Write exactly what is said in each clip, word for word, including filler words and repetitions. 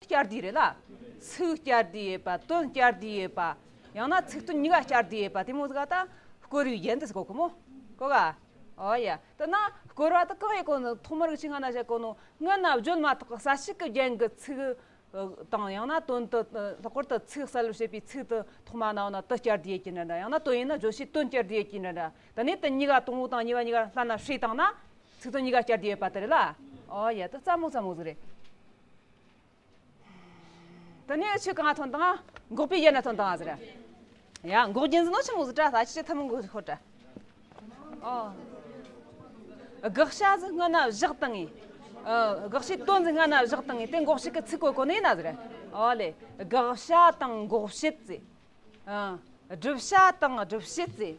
བསྐྱར་ཟློས་རེད་ལ། ཚིག་བསྐྱར་ཟློས་ཡོད་པ། དོན་བསྐྱར་ཟློས་ཡོད་པ། ཡང་ན་ཚིག་དོན་གཉིས་ཀ་བསྐྱར་ཟློས་ཡོད་པ་དེ་མོ་ཟིག་ག་ད་བསྐོར་བའི་རྒྱན་དུ་ཟེར་གོ་གི་མོ། གོ་ག་ཨོ་ཡ། དེ་ན་བསྐོར་བ་དེ་གང་ཡིན་གོ་ནོ། ཐོག་མར་གི་ཆི་སྔ་ན་བཤད་གོ་ནོ། སྔ་ན་བརྗོད་མ་ཐག་གི་གསལ་བྱེད་ཀྱི་རྒྱན་གྱི་ཚིག་དང་། ཡང་ན་དོན་དུ་ལྷག་པར་དུ་ཚིག་གསལ་བར་བྱེད་པའི་ཚིག་དེ་ཐོག་མ་ན་འོ་ན་དེ་བསྐྱར་ཟློས་ཡོད་ཀྱི་འདྲ་འདྲ། ཡང་ན་དོན་ཡིན་ན་བརྗོད་བྱའི་དོན་བསྐྱར་ཟློས་ཡོད་ཀྱི་འདྲ་འདྲ། དེ་ནས་དེ་གཉིས་ཀ་དང་པོ་དང་གཉིས་པ་གཉིས་ཀ་ལྷན་ན་བསྲེས་བཏང་ན་ཚིག་དོན་གཉིས་ཀ་བསྐྱར་ཟློས་ཡོད་པ་དེ་རེད་ལ། ཨོ་ཡ། དེ་སླ་མོ་སླ་མོ་ཟིག་རེད། དེ་ནས་ཆོས་གང་ཐོན་དང་། འགོག་པའི་རྒྱན་ན་ཐོན་དང་ཟེར། ཡ། འགོག་རྒྱན་ཟེར་ནོ་ཆི་མོ་ཟིག་དྲ། ད་ཅི་ཐུན་མོང་གི་ཤོད་དྲ། ཨོ། དགག་བྱ་ཟིག་སྔ་ན་བཞག་བཏང་ངས། ཨ། དགག་བྱའི་དོན་ཟིག་སྔ་ན་བཞག་བཏང་ངས་དེ་འགོག་བྱེད་ཀྱི་ཚིག་བཀོད་གོ་ནི་ཡིན་ན་ཟེར། ཨོ་ལེ། དགག་བྱ་དང་འགོག་བྱེད་ཟེར། ཨ། བསྒྲུབ་བྱ་དང་སྒྲུབ་བྱེད་ཟེར།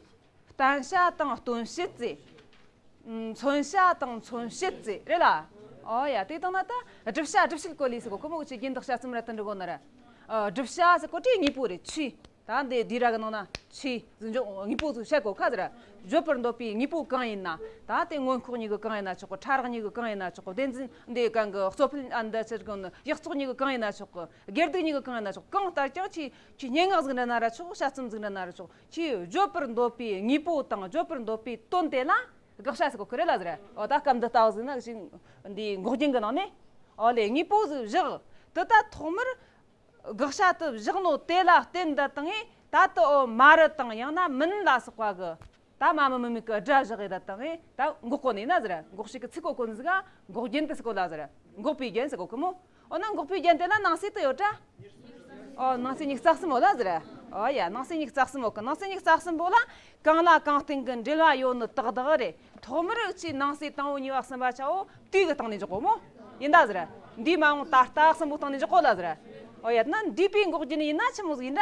བསྟན་བྱ་དང་སྟོན་བྱེད་ཟེར། ཨ། མཚོན་བྱ་དང་མཚོན་བྱེད་ཟེར་རེད་ལ། ཨོ་ཡ། དེ་དང་ན་ད་བསྒྲུབ་བྱ་སྒྲུབ་བྱེད་བཀོད་ལས་ཟེར་གོ་ཁོ་མོ་གི་ཆི་རྒྱུན་དག་བྱ་ཚུམ་ར་དུ་འགྲོ་གོ་ན་ར། ཨ། བསྒྲུབ་བྱ་ཟེར་གོ་དེ་དངོས་པོ་རེད། ཆོས། ད་འདི་སྡེ་ར་གི་ནང་ན་ཆོས་ཟེར་འཇོག་དངོས་པོ་ཟིག་བཤད་གོ་ཁ་ཟེར། བརྗོད་པར་འདོད་པའི་དངོས་པོ་གང་ཡིན་ན། ད་དེ་མངོན་ཤེས་གཉིས་ཀྱི་གང་ཡིན་ན་ཆོག་གི། ཕྲ་རགས་གཉིས་ཀྱི་གང་ཡིན་ན་ཆོག་གི། བདེན་འཛིན་འདི་གང་གི་གཙོ་ཕལ་ཨ་འདི་ཆི་གང་ནི་ཡག་བཙོག་གཉིས་ཀྱི་གང་ཡིན་ན་ཆོག་གི། དགེ་སྡིག་གཉིས་ཀྱི་གང་ཡིན་ན་ཆོག། གང་ལྟར་ཀྱང་ཆོས་ཆོས་སྙན་ངག་ཟིག་འདྲ་ན་ར་ཆོག། དཔྱད་རྩོམ་ཟིག་འདྲ་ན་ར་ཆོག། ཆོས་བརྗོད་པར་འདོད་པའི་དངོས་པོ་དང་བརྗོད་པར་འདོད་པའི་དོན་དེ་ལ་དགག་བྱ་ཟེར་གོ་ཁི་རེད་ལ་ཟེར། འོ་ད་སྐབས་འདི་ལྟ་བུ་ཟིག་ན་ཞིག་འདི་འགོག་རྒྱན་གི་ནང་ནས། འོ་ལེ། དངོས་པོ་ཟིག་བཞག། དེ་ད་ཐོག་མར་དགག་བྱ་དེ་བཞག་ནོ་དེ་ལ་བརྟེན་ད་བཏང་ངས་ད་དེ་འོ་མ་རེད་དང་ཡང་ན་མིན་ལ་སོགས་པ་གི་ད་མ་མི་མིན་མིན་གི་སྒྲ་བཞག་ཡས་ད་བཏང་ངས་ད་འགོག་གོ་ནི་ཡིན་ན་ཟེར། འགོག་བྱེད་ཀྱི་ཚིག་གོ་གོ་ནི་ཟིག་ག་འགོག་རྒྱན་དེ་ཟེར་གོ་ལ་ཟེར། འགོག་པའི་རྒྱན་ཟེར་གོ་གི་མོ། འོ་ན་འགོག་པའི་རྒྱན་དེ་ལ་ནང་གསེས་དེ་ཡོད་དྲ། ཨོ། ནང་གསེས་ཉིས་རྩ་གསུམ་ཡོད་ལ་ཟེར། ཨོ་ཡ། ནང་གསེས་ཉིས་རྩ་གསུམ་ཡོད་གི། ནང་གསེས་ཉིས་རྩ་གསུམ་པོ་ལ་གང་ལ་གང་བརྟེན་གྱི་འབྲེལ་བ་ཡོད་ནི་དག་དག་རེད། ཐོག་མར་ཅིག་ནང་གསེས་དང་པོ་གཉིས་པ་གསུམ་པ་ཆ་བོ་དུས་ཀྱི་སྟེང་ནས་འཇོག་གོ་མོ། ཡིན་ད་ཟེར། འདིའི་མ་འོངས་ད་ལྟ་གསུམ་པོ་སྟེང་ནས་འཇོག་གོ་ལ་ཟེར། ཨོ་ཡ། ན་འདུས་པའི་འགོག་རྒྱུ་ནི་ཡིན་ན་ཆི་མོ་ཟིག་ཡིན་ད།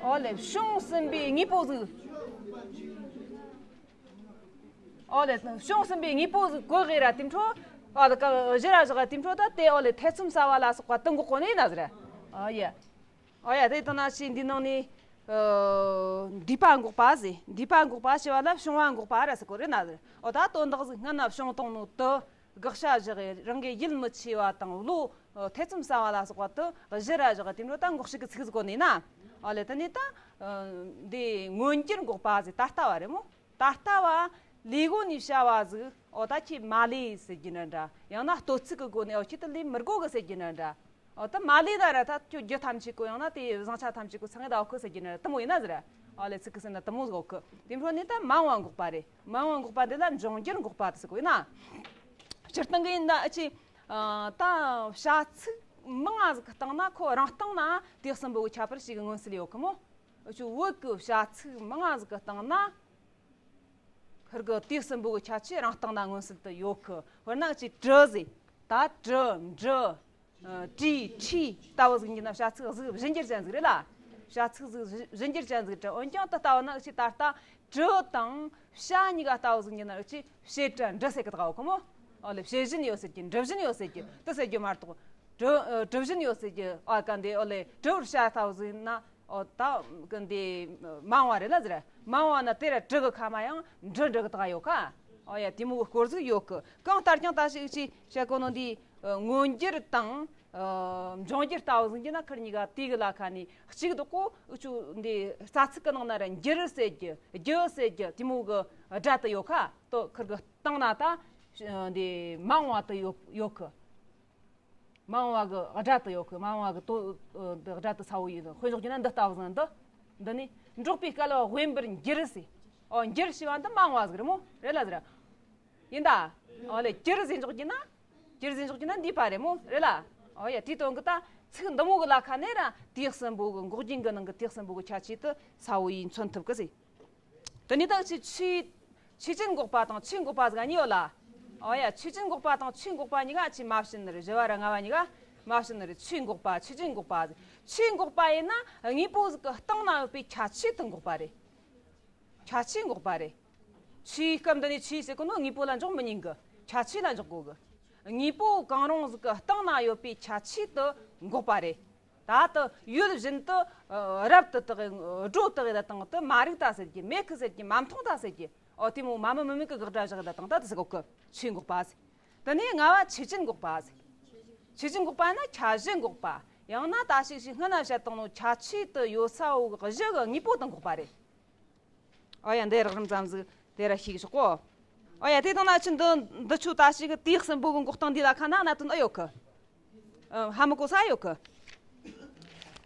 ཨོ་ལེ། བྱུང་ཟིན་པའི་དངོས་པོ་ཟིག་ཨོ་ལེ། བྱུང་ཟིན་པའི་དངོས་པོ་ཟིག་གོ་གི་ར་དེ་འཕྲོ། ཨོ་ལེ། གཞི་ར་བཞག་དེ་འཕྲོ་ད་དེ་ཨོ་ལེ་ཐེ་ཚོམ་ཟ་བ་ལ་སོགས་པ་དེ་འགོག་གོ་ནི་ཡིན་ན་ཟེར། ཨོ་ཡ། ཨོ་ཡ། དེ་ལྟ་ན་ཆི་འདི་ནང་ནས། ཨ། འདུས་པ་འགོག་པ་ཟེར། འདུས་པ་འགོག་པ་ཞེས་པ་ལ་བྱུང་བ་འགོག་པ་ར་ཟེར་གོ་རེད་ན་ཟེར། ཨོ་ད་དོན་དག་ཟིག་སྔ་ན་བྱུང་བཏང་ནོ་དེ་དགག་བྱ་བཞག་ཡས་རང་གི་ཡིད་མི་ཆེས་པ་དང་བློ་ཐེ་ཚོམ་ཟ་བ་ལ་སོགས་པ་དེ་གཞི་ར་བཞག་དེ་འཕྲོ་ད་འགོག་བྱེད་ཀྱི་ཚིག་ཟིག་གོ་ནི་ཡིན་ན། ཨོ་ལེ། དེ་ནས་ད། ཨ། འདི་མངོན་གྱུར་འགོག་པ་ཟེར། ད་ལྟ་བ་རེད་མོ། ད་ལྟ་བ་ལས་སྒོ་ནས་བྱ་བ་ཟིག་ཨོ་ད་ཁྱེད་མ་ལས་ཟེར་རྒྱུ་འདྲ་འདྲ། ཡང་ན་ལྟོ་ཚིག་གི་སྒོ་ནས་ཨོ་ཁྱེད་དེ་ལས་མི་དགོ་གི་ཟེར་རྒྱུ་འདྲ་འདྲ། ཨོ་ད་མ་ལས་ན་ར་ད་ཁྱོད་རྒྱུ་ཐམས་ཅད་གོ། ཡང་ན་དེ་བཟང་ཆ་ཐམས་ཅད་གོ། ཚང་གི་ད་ཨོ་ཁོ་ཟེར་རྒྱུ་འདྲ་འདྲ་དེ་མོ་ཡིན་ན་ཟེར། ཨོ་ལེ། ཚིག་གི་ཟེར་ན་དེ་མོ་ཟིག་ཨོ་ཁོ། དེ་འཕྲོ་ནས་ད་མང་བ་འགོག་པ་རེད། མང་བ་འགོག་པ་འདི་ལ་འབྱུང་འགྱུར་འགོག་པ་དེ་ཟེར་གོ་ཡིན་ན། སྤྱིར་བཏང་གི་ཡིན་ད་ཨ་ཅི། ཨ། ད་བྱ་ཚིག་མང་ང་ཟིག་གི་སྟེང་ན་ཁོ་རང་སྟེང་ན་དེ་གསུམ་པོ་གི་ཁྱད་པར་ཞིག་མངོན་གསལ་ཡོད་གི་མོ། ཨ་ཅི་བོད་ཀྱི་བྱ་ཚིག་མང་ང་ཟིག་གི་སྟེང་ན། ཁིར་གི་དེ་གསུམ་པོ་གི་ཁྱད་ཆོས་རང་སྟེང་ན་མངོན་གསལ་དུ་ཡོད་གི། དཔེར་ན་ཅིག་གྲི་ཟེར། ད་གྲི། འབྲི། ཨ། གྲི། ཁྲི་ལྟ་བུ་ཟིག་ཡིན་ན་བྱ་ཚིག་ཟིག་བྱིན་རྒྱུ་ཅན་ཟིག་རེད་ལ། བྱ་ཚིག་ཟིག་བྱིན་རྒྱུ་ཅན་ཟིག་གྲི། འོན་ཀྱང་དེ་ལྟ་བུ་ན་ཅིག་ད་ལྟ་གྲི་དང་བྱ་གཉིས་ཀ་ལྟ་བུ་ཟིག་ཡིན་ན་ཅིག་བྱེད་གྲི་འབྲི་ཟེར་གི་ད་གོ་མོ། ཨོ་ལེ། བྱེད་བཞིན་ཡོད་ཟེར་གི། འབྲི་བཞིན་ཡོད་ཟེར་གི་དེ་ཟེར་རྒྱུ་མ་གཏོགས། གྲི། ཨ། གྲི་བཞིན་ཡོད་ཟེར་གི། ཨ། ག་འདི་ཨོ་ལེ། གྲི་བོར་བྱ་ལྟ་བུ་ཟིག་ཡིན་ན། ཨོ་ད་གི་འདི་མང་བ་རེད་ལ་ཟེར། མང་བ་ན་དེ་ར་གྲི་གི་ཁ་མ་ཡང་འབྲི་འབྲི་གི་ད་ཡོད་ཁ། ཨོ་ཡ། དེ་མོ་གི་སྐོར་ཟིག་ཡོད་གི། གང་ལྟར་ཀྱང་ད་ཞིག་ཅིག་བཤད་གོ་ནོ་འདི། ཨ། མངོན་གྱུར་དང་། ཨ། འབྱུང་འགྱུར་ལྟ་བུ་ཟིག་ཡིན་ན་ཁིར་གཉིས་ཀ་དེ་གི་ལ་ཁ་ནས་གཅིག་འདུག་གོ། འུ་ཆོ་འདི་རྩ་ཚིག་གི་ནང་ན་ར་འགྱུར་ཟེར་རྒྱུ། རྒྱུ་ཟེར་རྒྱུ་དེ་མོ་གི་སྒྲ་དེ་ཡོད་ཁ། དོ་ཁིར་གི་སྟེང་ན་ད་འདི་མང་བ་དེ་ཡོད་ཡོད་གི། མང་བ་གི་སྒྲ་དེ་ཡོད་གི། མང་བ་གི་དོ། ཨ། འདི་སྒྲ་དེ་ཚ་བོ་ཡིན། དཔེ་འཇོག་རྒྱུ་ན་འདི་ལྟ་བུ་ཟིག་འདི། འདི་ནི་འབྲོག་པའི་སྐལ་བ་དབེན་པར་འགྱུར་ཟེར། ཨོ། འགྱུར་ཞེས་པ་འདི་མང་བ་ཟིག་རེད་མོ། རེད་ལ་ཟེར། ཡིན་ད། ཨོ་ལེ། གྱུར་ཟེར་འཇོག་རྒྱུ་ན། གྱུར་ཟེར་འཇོག་རྒྱུ་ན་འདུས་པ་རེད་མོ། རེད་ལ། ཨོ་ཡ། དེའི་དོན་གི་ད་ཚིག་འདི་མོ་གི་ལ་ཁ་ནས་ར་དེ་གསུམ་པོ་གི་འགོག་རྒྱན་གི་ནང་གི་དེ་གསུམ་པོ་གི་ཁྱད་ཆོས་དེ་ཚ་བོ་ཡིས་མཚོན་ཐུབ་གི་ཟེར། དེ་ནས་ད་ཅི་ཆོས། ཆོས་ཅན་འགོག་པ་དང་ཆོས་འགོག་པ་ཟིག་གཉིས་ཡོད་ལ། ཨོ་ཡ། ཆོས་ཅན་འགོག་པ་དང་ཆོས་འགོག་པ་གཉིས་ཀ་ཅི་མ་བྱིན་ནི་རེད། བཞི་བ་ར་ལྔ་བ་གཉིས་ཀ་མ་བྱིན་ནི་རེད། ཆོས་འགོག་པ། ཆོས་ཅན་འགོག་པ་ཟིག་ཆོས་འགོག་པ་ཡིན་ན་དངོས་པོ་ཟིག་གི་སྟེང་ན་ཡོད་པའི་ཁྱད་ཆོས་དེ་འགོག་པ་རེད། ཁྱད་ཆོས་འགོག་པ་རེད། ཆོས་སྐབས་འདི་ནས་ཆོས་ཟེར་གོ་ནོ་དངོས་པོ་ལ་འཇོག་མི་ཉན་གི། ཁྱད་ཆོས་ལ་འཇོག་དགོས་གི། དངོས་པོ་གང་རུང་ཟིག་གི་སྟེང་ན་ཡོད་པའི་ཁྱད་ཆོས་དེ་འགོག་པ་རེད། ད་དེ་ཡུལ་བཞིན་དུ། ཨ། རབ་ཏུ་དག་གི། སྒྲོ་བཏགས་ཡས་དང་དེ་མ་རིག་ད་ཟེར་གི། མེད་གི་ཟེར་གི། མ་མཐོང་ད་ཟེར་གི། ཨོ་དེ་མོ་མ་མི་མི་མི་གི་དགག་སྒྲ་བཞག་ད་དང་ད་དེ་ཟེར་གོ་གི་ཆོས་འགོག་པ་ཟེར། དེ་ནས་ལྔ་བ་ཆོས་ཅན་འགོག་པ་ཟེར། ཆོས་ཅན་འགོག་པ་ན་ཁྱད་གཞི་འགོག་པ། ཡང་ན་ད་ཞིག་ཞིག་སྔ་ན་བཤད་བཏང་ནོ་ཁྱད་ཆོས་དུ་ཡོད་ས་བོ་གི་གཞི་གི་དངོས་པོ་དང་འགོག་པ་རེད། ཨོ་ཡ་འདི་རགས་རིམ་ཙམ་ཟིག་དེ་ར་ཤེས་ཆོག་གོ། ཨོ་ཡ་དེ་དང་ན་ཆི་འདི་འདི་ཆོ་ད་ཞིག་གི་དུས་གསུམ་པོ་གི་འགོག་སྟངས་འདི་ལ་ཁ་ན་གནད་དོན་ཨེ་ཡོད་གི། ཨ། ཧ་མི་གོ་ས་ཡོད་གི།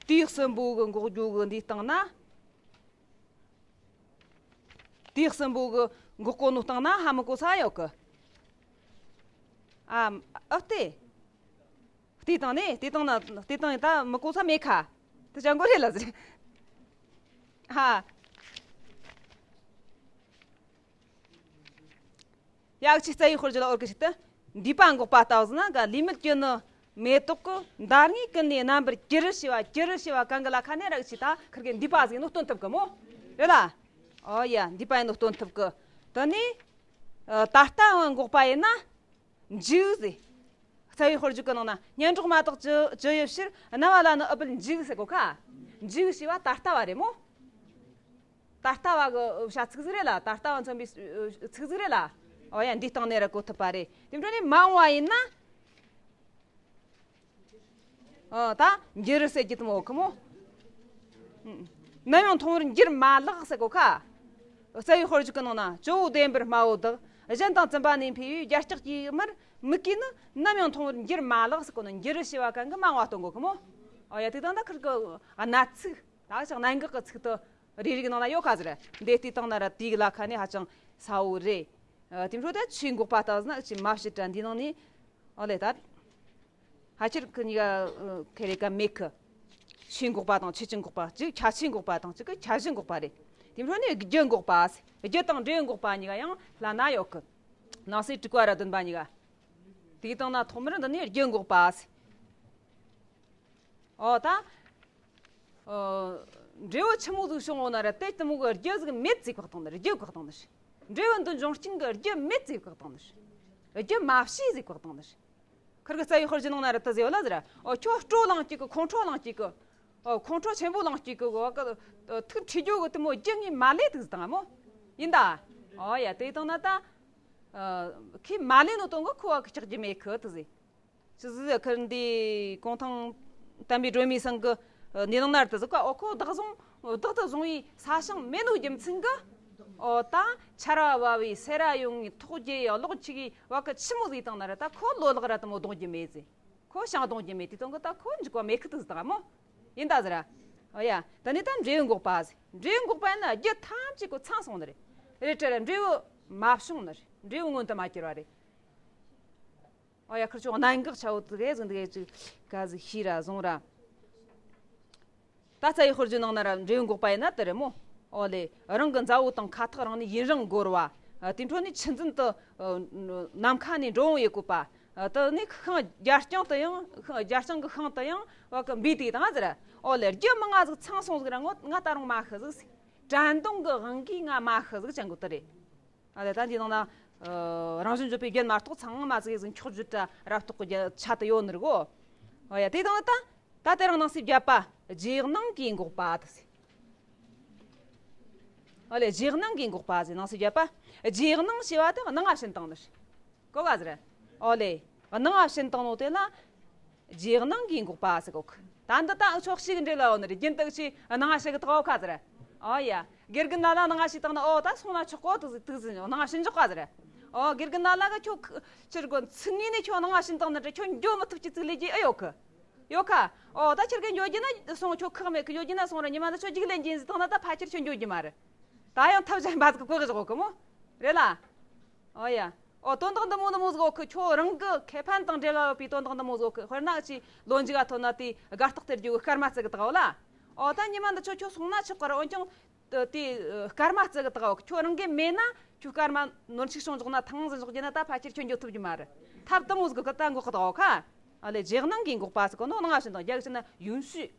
དུས་གསུམ་པོ་གི་འགོག་རྒྱུ་གི་འདི་སྟེང་ན། དུས་གསུམ་པོ་གི་འགོག་གོ་ནོ་སྟེང་ན་ཧ་མི་གོ་ས་ཡོད་གི། ཨ། ཨ་ལྟོས། དེ་དང་ནི་དེ་དང་ན་དེ་དང་ད་མི་གོ་ས་མེད་ཁ། དེ་ཅང་གོ་རེད་ལ་ཟེར། ཧ། ཡ་གི་ཆི་རྩ་བའི་དཔེར་བརྗོད་ལ་འོར་གི་ཞིག་ཏུ། འདུས་པ་འགོག་པ་ལྟ་བུ་ཟེར་ན་ག་ལུས་མེད་ཀྱི་ནི་མེ་ཏོག་གི་མདའ་ངོས་ཀུན་ནས་རྣམ་པར་གྱུར་ཞེས་པ་གྱུར་ཞེས་པ་གང་གི་ལ་ཁ་ནས་ར་གི་ཆི་ད་ཁིར་གི་འདུས་པ་ཟིག་ནོ་སྟོན་ཐུབ་གི་མོ། རེད་ལ། ཨོ་ཡ་འདུས་པ་ཡིན་ནོ་སྟོན་ཐུབ་གི། དེ་ནས། ཨ། ད་ལྟ་བ་འགོག་པ་ཡིན་ན། འཇུག་ཟེར། རྩ་བའི་དཔེར་བརྗོད་ཀྱི་ནང་ན་སྙན་གྲགས་མ་དག་ཅི་ཅི་ཡོད་ཕྱིར། རྣ་བ་ལ་ནི་ཨུཏྤལ་འཇུག་ཟེར་གོ་ཁ། འཇུག་ཞེས་པ་ད་ལྟ་བ་རེད་མོ། ད་ལྟ་བ་གི་བྱ་ཚིག་ཟིག་རེད་ལ། ད་ལྟ་བ་མཚོན་པའི་ཚིག་ཟིག་རེད་ལ། འོ་ཡ་འདི་སྟེང་ནས་ར་གོ་ཐུབ་པ་རེད། དེ་འཕྲོ་ནས་མ་འོངས་པ་ཡིན་ན། ཨ། ད་འགྱུར་ཟེར་གྱི་དུ་མོ་ཁི་མོ། ནམ་ཡང་མཐོང་བར་འགྱུར་མ་ལགས་ཟེར་གོ་ཁ། རྩ་བའི་དཔེར་བརྗོད་ཀྱི་ནང་ན་ཇོ་བོ་བདེན་པར་སྨྲ་བོ་བདག་གཞན་དང་བཙུན་པ་ནས་འཕེལ་བའི་རྒྱ་སྐྱེགས་ཀྱི་མར་མིག་གིས་ནི་ནམ་ཡང་མཐོང་བར་འགྱུར་མ་ལགས་ཟེར་གོ་ནོ་འགྱུར་ཞེས་པ་གང་གི་མ་འོངས་པ་སྟོན་གོ་ཁི་མོ། ཨ་ཡ་དེ་དང་ད་ཁིར་གི་གནད་ཚིག་ད་ཅག་གནད་འགག་གི་ཚིག་དུ་རེ་རེ་གི་ནང་ན་ཡོད་ཁ་ཟེར། འདི་ལྟའི་སྟེང་ན་ར་དེའི་ལ་ཁ་ནས་ཧ་ཅང་ས་བོ་རེད། ཨ། དེ་འཕྲོ་ད་ཆོས་འགོག་པ་ལྟ་ཟེར་ན་ཅི་མ་བྱེད་དྲ་འདི་ནང་ནས། ཨོ་ལེ་ད། ཕལ་ཆེར་གི་གཉིས་ཀ་ཁེ་རེ་ཀ་མེད་གི། ཆོས་འགོག་པ་དང་ཆོས་ཅན་འགོག་པ། གཅིག་ཁྱད་ཆོས་འགོག་པ་དང་གཅིག་གི་ཁྱད་གཞི་འགོག་པ་རེད། དེ་འཕྲོ་ནས་རྒྱུ་འགོག་པ། རྒྱུ་དང་འབྲས་བུ་འགོག་པ་གཉིས་ཀ་ཡང་ལྷན་ན་ཡོད་གི། ནང་གསེས་དྲུག་པ་ར་བདུན་པ་གཉིས་ཀ། དེའི་སྟེང་ན་ཐོག་མར་འདི་ནས་རྒྱུ་འགོག་པ། ཨོ་ད། ཨོ། འབྲས་བུ་ཆི་མོ་ཟིག་བྱུང་འོང་ན་ར་དེ་དེ་མོ་གི་རྒྱུ་ཟིག་མེད་ཟིག་བཀག་བཏང་ནི་རེད། རྒྱུ་བཀག་བཏང་ནི་རེད། འབྲས་བུ་འདི་འབྱུང་རྐྱེན་གི་རྒྱུ་མེད་ཟིག་བཀག་བཏང་ནི་རེད། རྒྱུ་མ་བྱས་ཟིག་བཀག་བཏང་ནི་རེད། ཁིར་གི་རྩ་བའི་དཔེར་བརྗོད་ནང་ན་ར་དེ་ཟེར་བ་ལ་ཟེར། ཨོ་ཁྱོད་སྤྲོ་ལངས་སྐྱིད་གི། ཁོང་ཁྲོ་ལངས་སྐྱིད་གི། ཨོ་ཁོང་ཁྲོ་ཆེན་པོ་ལངས་སྐྱིད་གི། ཨོ་གི་ཐུགས་ཁྲོས་རྒྱུ་གི་དེ་མོ་རྒྱུ་ངས་མ་ལས་ཐུག་ཟིག་བཏང་མོ། ཡིན་ད། ཨོ་ཡ་དེ་བཏང་ན་ད། ཁོས་མ་ལས་ནོ་དོན་གི་ཁོ་བ་གི་སྐྲག་རྒྱུ་མེད་གི་དེ་ཟེར། ཅི་ཟིག་ཁིར་འདི་གུང་ཐང་བསྟན་པའི་སྒྲོན་མེ་ཚང་གི་འདི་ནང་ན་ར་དེ་ཟིག་ག། ཨོ་ཁོ་བདག་བཟུང་བདག་ཏུ་བཟུང་བའི་ས་ཞིང་མེད་ནོ་རྒྱུ་མཚན་གི། ཨོ་ད་ཆར་བ་བབས་བས་སེར་བ་ཡོང་ངས་ཐོག་རྒྱུ་ཡ་གློག་ཆུ་གི་བ་གི་ཆི་མོ་ཟིག་བཏང་ན་ར་ད་ཁོ་ལོ་ལག་ར་དེ་མོ་གཏོང་རྒྱུ་མེད་ཟེར། ཁོ་ཞིང་གཏོང་རྒྱུ་མེད་དེ་དོན་གི་ད་ཁོ་འཇིག་པ་མེད་ཁི་དེ་ཟིག་བཏང་མོ། ཡིན་ད་ཟེར། ཨོ་ཡ་ད་ནི་ད་འབྲས་བུ་འགོག་པ་ཟེར། འབྲས་བུ་འགོག་པ་ཡིན་ན་རྒྱུ་ཐམས་ཅད་ཁོ་ཚང་སོང་ནི་རེད། རེད་དྲ་ར་འབྲས་བུ་མ་བྱུང་ནི་རེད། འབྲས་བུ་མངོན་དུ་མ་གྱུར་བ་རེད། ཨོ་ཡ་ཁིར་ཆོ་གནད་འགག་ཆ་བོ་དེ་གས་ཟིག་འདི་གས་ཅིག་ག་ཟིག་ཤེས་ར་བཟུང་ར། ད་རྩ་བའི་དཔེར་བརྗོད་ནང་ན་ར་འབྲས་བུ་འགོག་པ་ཡིན་ན་དེ་རེད་མོ། ཨོ་ལེ་རང་གི་མཛའ་བོ་དང་ཁ་ཐག་རིང་ནས་ཡུན་རིང་འགོར་བ། དེ་འཕྲོ་ནས་ཆུ་འཛིན་དུ་ནམ་མཁའ་ནས་འགྲོ་འོང་ཡེད་དགོས་པ། དེ་ནས་ཤིང་རྒྱ་རྐྱང་དུ་ཡང་རྒྱ་རྐྱང་གི་ཤིང་དུ་ཡང་བ་གི་འབུས་དེ་དང་ཟེར། ཨོ་ལེ་རྒྱུ་མང་ང་ཟིག་ཚང་སོང་ཟིག་ར་ངོ་ང་ད་རུང་མ་ཤི་ཟིག་ཟེར། དྲན་གདུང་གི་དབང་གིས་ང་མ་ཤི་ཟིག་ཅན་གོ་དེ་རེད། ཨ་ལེ་ད་འདི་ནང་ན། ཨ། རང་བཞིན་བརྗོད་པའི་རྒྱན་མ་གཏོགས་ཚང་མ་ཟིག་ཟིག་འཁྱོག་བརྗོད་དྲ་རབ་རྟོག་གི་རྒྱན་ཆ་དུ་ཡོད་ནི་རེད་གོ། ཨ་ཡ་དེ་དང་ད། ད་དེ་རིང་ནང་གསེས་བརྒྱད་པ་རྗེས་གནང་གིས་འགོག་པ་དེ་ཟེར། ཨ་ལེ་རྗེས་གནང་གིས་འགོག་པ་ཟེར། ནང་གསེས་བརྒྱད་པ། རྗེས་གནང་ཞེས་པ་དེ་གནང་བ་བྱིན་བཏང་ནི་རེད། གོ་ག་ཟེར། ཨོ་ལེ། གནང་བ་བྱིན་བཏང་ནོ་དེ་ལ། རྗེས་གནང་གིས་འགོག་པ་ཟེར་གོ་གི། ད་འདི་ད་ཆོག་ཤེས་གི་འབྲེལ་ལ་ཡོད་ནི་རེད། རྒྱུན་དུ་ཆི་གནང་བ་ཞིག་གི་དགའ་བོ་ཁ་ཟེར། ཨོ་ཡ། དགེ་རྒན་ལ་ལ་གནང་བ་ཞིག་བཏང་ན་ཨོ་ད་སོང་ན་ཆོག་གོ་དུ་ཟིག་དུ་ཟིག་གནང་བ་བྱིན་འཇོག་ག་ཟེར། ཨོ་དགེ་རྒན་ལ་ལ་གི་ཁྱོད་ཁ་ཕྱིར་གོ་ཚིག་ངོས་ནས་ཁྱོད་གནང་བ་བྱིན་བཏང་ནི་རེད། ཁྱོད་འགྱོ་མི་ཐུབ་ཀྱི་ཚིག་ལས་ཀྱི་ཨེ་ཡོད་གི། ཡོད་ཁ། ཨོ་ད་ཁྱེད་ཀྱི་འགྱོ་རྒྱུ་ན་སོང་ཁྱོད་ཁག་མེད་གི། འགྱོ་རྒྱུ་ན་སོང་ར་ཉི་མ་འདི་ཆོ་རྒྱུགས་ལེན་གྱིན་ཟིག་བཏང་ན་ད་ཕལ་ཆེར་ཁྱོད་འགྱོ་རྒྱུ་མ་རེད། ད་ཡང་ཐབས་གཞན་པ་ཟིག་གི་གོ་གི་བཞག་གི་མོ། རེད་ལ། ཨོ་ཡ། ཨོ་དོན་དག་འདི་མོ་འདི་མོ་ཟིག་ཨོ་ཁི་ཁྱོད་རང་གི་ཁེ་ཕན་དང་འབྲེལ་བ་ཡོད་པའི་དོན་དག་འདི་མོ་ཟིག་ཨོ་ཁི། དཔེར་ན་ཅི་ལོ་མཇུག་ག་ཐོན་ན་དེ་དགའ་རྟགས་སྟེར་རྒྱུ་གི་སྐར་མ་བརྩི་གི་དགའ་བོ་ལ། ཨོ་ད་ཉི་མ་འདི་ཆོ་ཁྱོད་སོང་ན་ཆོག་གི་ར། འོན་ཀྱང་དེ་སྐར་མ་བརྩི་གི་དགའ་བོ། ཁྱོད་རང་གི་མེད་ན་ཁྱོད་སྐར་མ་ནོར་འཆུག་བྱུང་འཇོག་ན་ཐང་ཟིག་འཇོག་རྒྱུ་ན་ད་ཕལ་ཆེར་ཁྱོད་འགྱོ་ཐུབ་རྒྱུ་མ་རེད། ཐབས་དེ་མོ་ཟིག་གི་ད་འགོག་གི་དགའ་བོ་ཁ། ཨ་ལེ་རྗེས་གནང་གིས་འགོག་པ་ཟེར་གོ་ནོ་གནང་བ་བྱིན་བཏང་། རྒྱ་གི་ཆི་ན་ཡུན་ཤུས།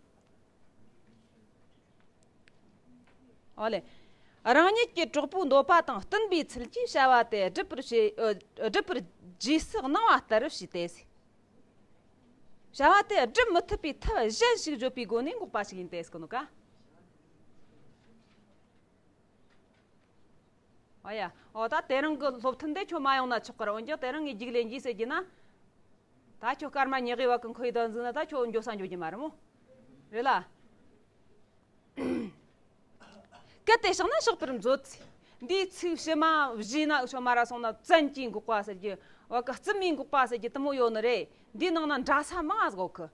ཨོ་ལེ། རང་ཉིད་ཀྱི་གྲོགས་པོའི་འདོད་པ་དང་བསྟུན་པའི་ཚུལ་གྱིས་བྱ་བ་དེ་སྒྲུབ་པར་བྱེད། ཨ། སྒྲུབ་པར་རྗེས་སུ་གནང་བ་ལྟར་བྱས་ཏེ། བྱ་བ་དེ་སྒྲུབ་མི་ཐུབ་པའི་ཐབས་གཞན་ཞིག་བརྗོད་པའི་སྒོ་ནས་འགོག་པ་ཞིག་ཡིན་ཏེ་ཟེར་གོ་ནོ་ཀ། ཨ་ཡ། ཨོ་ད་དེ་རིང་གི་སློབ་ཐུན་དེ་ཁྱོད་མ་ཡོང་ན་ཆོག་གི་ར། འོན་ཀྱང་དེ་རིང་ངས་རྒྱུགས་ལེན་རྒྱུས་ཟེར་རྒྱུ་ན། ད་ཁྱོད་སྐར་མ་ཉི་ཤུ་བ་གི་འཁོར་ཡུག་དང་འཛུགས་ན་ད་ཁྱོད་འགྱོ་ས་འགྱོ་རྒྱུ་མ་རེད་མོ། རེད་ལ། གལ་ཏེ་བྱུང་ན་གཤེགས་པར་མཛོད། འདིའི་ཚིག་ཕྱི་མ་བཞི་ན་ཤོ་མ་ར་སོང་ན་བཙན་གྱིས་འགོག་པ་ཟེར་རྒྱུ། བ་གི་རྩུབ་མོས་འགོག་པ་ཟེར་རྒྱུ་དེ་མོ་ཡོད་ནི་རེད། འདིའི་ནང་ན་འདྲ་ས་མང་ང་ཟིག་ཡོད་གི།